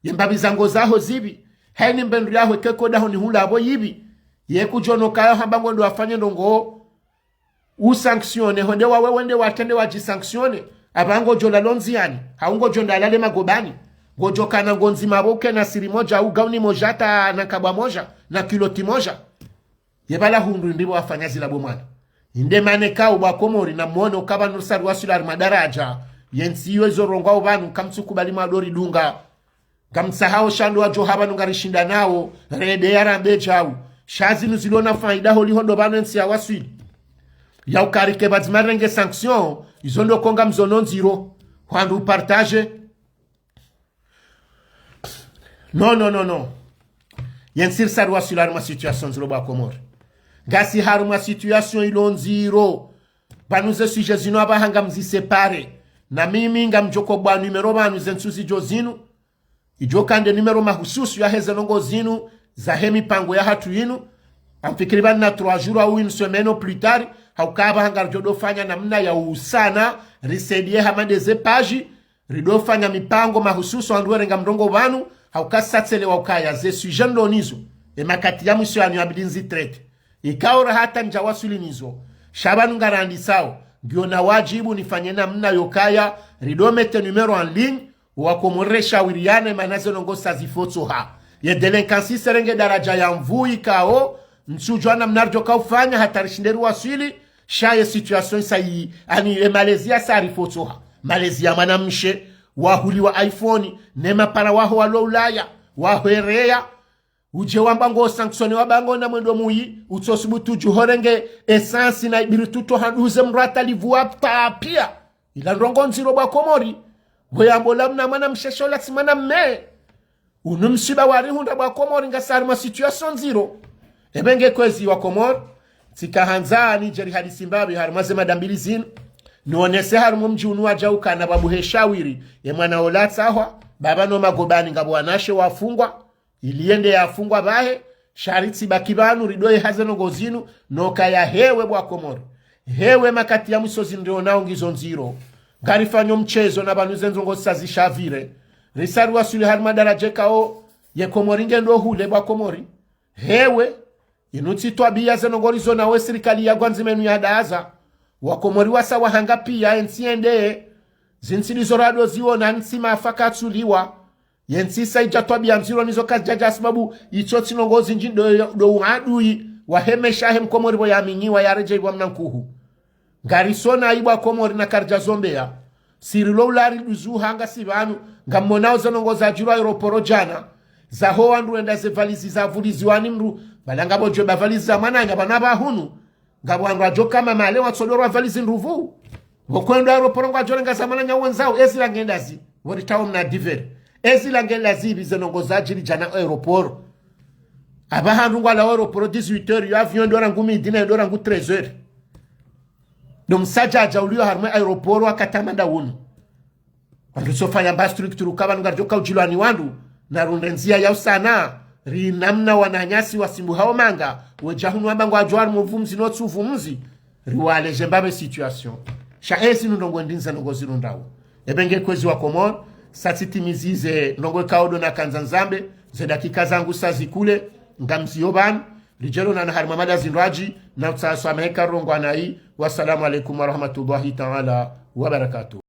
Ye mbapvi zango zaho zipvi. Haini mbendru yaho eke kodaho ni hula pvo ipvi. Yekudjono kayo hamba ngondo wafanye ndrongoo. Usanctionne, honde wawe wende watrende wadjisanctionne. Apva ngodjo lala ondziani. Hau ngodjo nda lale magobani. Ngodjo kana ngo ndzima pvo uke na siri modja, au gauni modja hata na kabwa modja, na kiloti modja. Ye pvala hundru ndipvo wafanya zila bo mwana. Inde mane kao bo wa Komori na mwone uka pvanu sari waswili hari madaradja. Ye ntsi iyo izo rongwa upvanu kamtsu kubali mwadori dunga. Ngamtsahao sha ndo wadjo hapvanu ngarishindanao, rende ya rambe djau. Sha zinu zilo na faida holiho ndo pvanu entsi ya waswili. Ya uka rike pvadzima renge sanction, izo ndo ko ngamzono ndziro. Hwandru partage. Non, non, non, non. Yentsi risa riwaswili harumwa situation ndziro bwa Komori. Ngasi harumwa situation ilo ndziro. Pvanu ze sujet zinu apvaha ngamzi séparer. Na mimi ngamdjo ko bwa numéro pvanu ze ntsu zidjo zinu. Idjo ka nde numéro mahususu yahe ze ndrongoo zinu, zahe mipango yahatru yinu. Ngamfikiri pvanu na trois jours au une semaine au plus tard, hauka apvaha ngaridjo do fanya namna ya usana, risaidiye hama nde ze page, rido fanya mipango mahususu wandru werenga mrongoo pvanu, hauka satselewa ukaya ze sujet ndo nizo, e makati ya mwiso yanu yabidi nzi traiter. Ikao ra hata ndja waswili nizo. Sha pvanu ngarandisao, ngiyo na wadjibu nifanye namna yokaya, rido mettre numéro en ligne, wa Komori reshawiriyane mana ze ndrongoo sa zifotsoha. Ye délinquance serenge daraja ya nvuu ikao, ntsudjua namna ridjo ka ufanya hata rishinde riwaswili, sha ye situation sa yi, ani ye malezi ya sa rifotsoha. Malezi ya mwanamshe, wahuliwa iPhone, ne mapara waho walo Ulaya, wahwereya, udje wamba ngo sanctionner wamba ngo na mwendo muyi, utsosubutu djuhorenge essence na ibiri tuto handuze mrata livua pia. Ila ndrongoo ndziro bwa Komori. Bo yambo la mna mwanamshe sho la tsi mwanamme. Unu msiba warihundra bwa Komori ngasi harumwa situation ndziro. Ebe nge kwezi wa Komori. Tsika handza nidje rihadisi mbapvi harumwa ze mada mbili zinu. Nionese harumwa mdji unu wadjau kana babu he shawiri. Ye mwana ola tsahwa. Baba no magobani ngapvo wanashe wafungwa. Ili yende yafungwa pvahe, sha ritsi baki pvanu ridoye haze ndrongoo zinu, no kaya hewe bwa Komori. Hewe makati ya mwiso zindrionao ngizo ndziro. Ngarifanyo mchezo na pvanu ze ndrongoo sa zishavire. Risa riwaswili harumwa daraja ikao, ye Komori ngendo hule bwa Komori. Hewe, inu tsi twabiya ze ndrongoo rizo nawe sirikali ya gwandzima inu ya daza. Wa Komori wasa wahanga pia, entsi yende. Zintsi ndizo rado ziona ntsi mafa katsuliwa. Yentsi sa idja twabiya ndziro nizo kazidjadja sababu itso tsi ndrongoo zindji ndo, ndo uadui, wahe mesha he mkomori pvo yaminyiwa yaredjei pvwa mna nkuhu. Ngarisona ibwa Komori na karidja zombeya. Sirilo ulari duzuha ngasi pvanu, ngammonao ze ndrongoo zadjirwa aéroport djana. Zaho wandru wenda ze valizi zavuliziwa ni mndru, bala ngapvo djwe ba valizi za mwananya pvanu apvaha hunu. Ngapvo wandru wadjo kama male watsodorwa valizi ndruvu. Pvo kwendo aéroport ngwadjo renga za mwananya wendzao, ezi la ngenda zi. Pvo ritawo mna divers. Ezi la ngenda zi pvi ze ndrongoo zadjiri djana aéroport. Apvaha ndru ngwalawo aéroport dix-huit heures, yo avion ndo rangu midi na ndo rangu treize heures. Ndo msadjadja uliyo harumwa aéroport wakati wa manda wunu. Wandru sofanya mba structure uka pvanu ngaridjo ka udjilwa ni wandru, na runde ndzia ya usana, ri namna wananyasi wasimbuhao manga, wedja hunu wamba ngwadjo harumwa uvumzi no tsu uvumzi, riwaleze mbapvi situation. Sha ezi nu ndrongoo ndinza ndrongoo zirundrao. Ebe nge kwezi wa Komori, sa tsitimizize ndrongoo ikao ndo nakandza nzambe, ze dakika zangu sa zikule, ngamziyo pvanu, ridje ronana harumwa mada zindrwadji, na utsaha swamaha eka rongoa nayi. Wassalamu alaikum warahmatullahi taala wabarakatuh.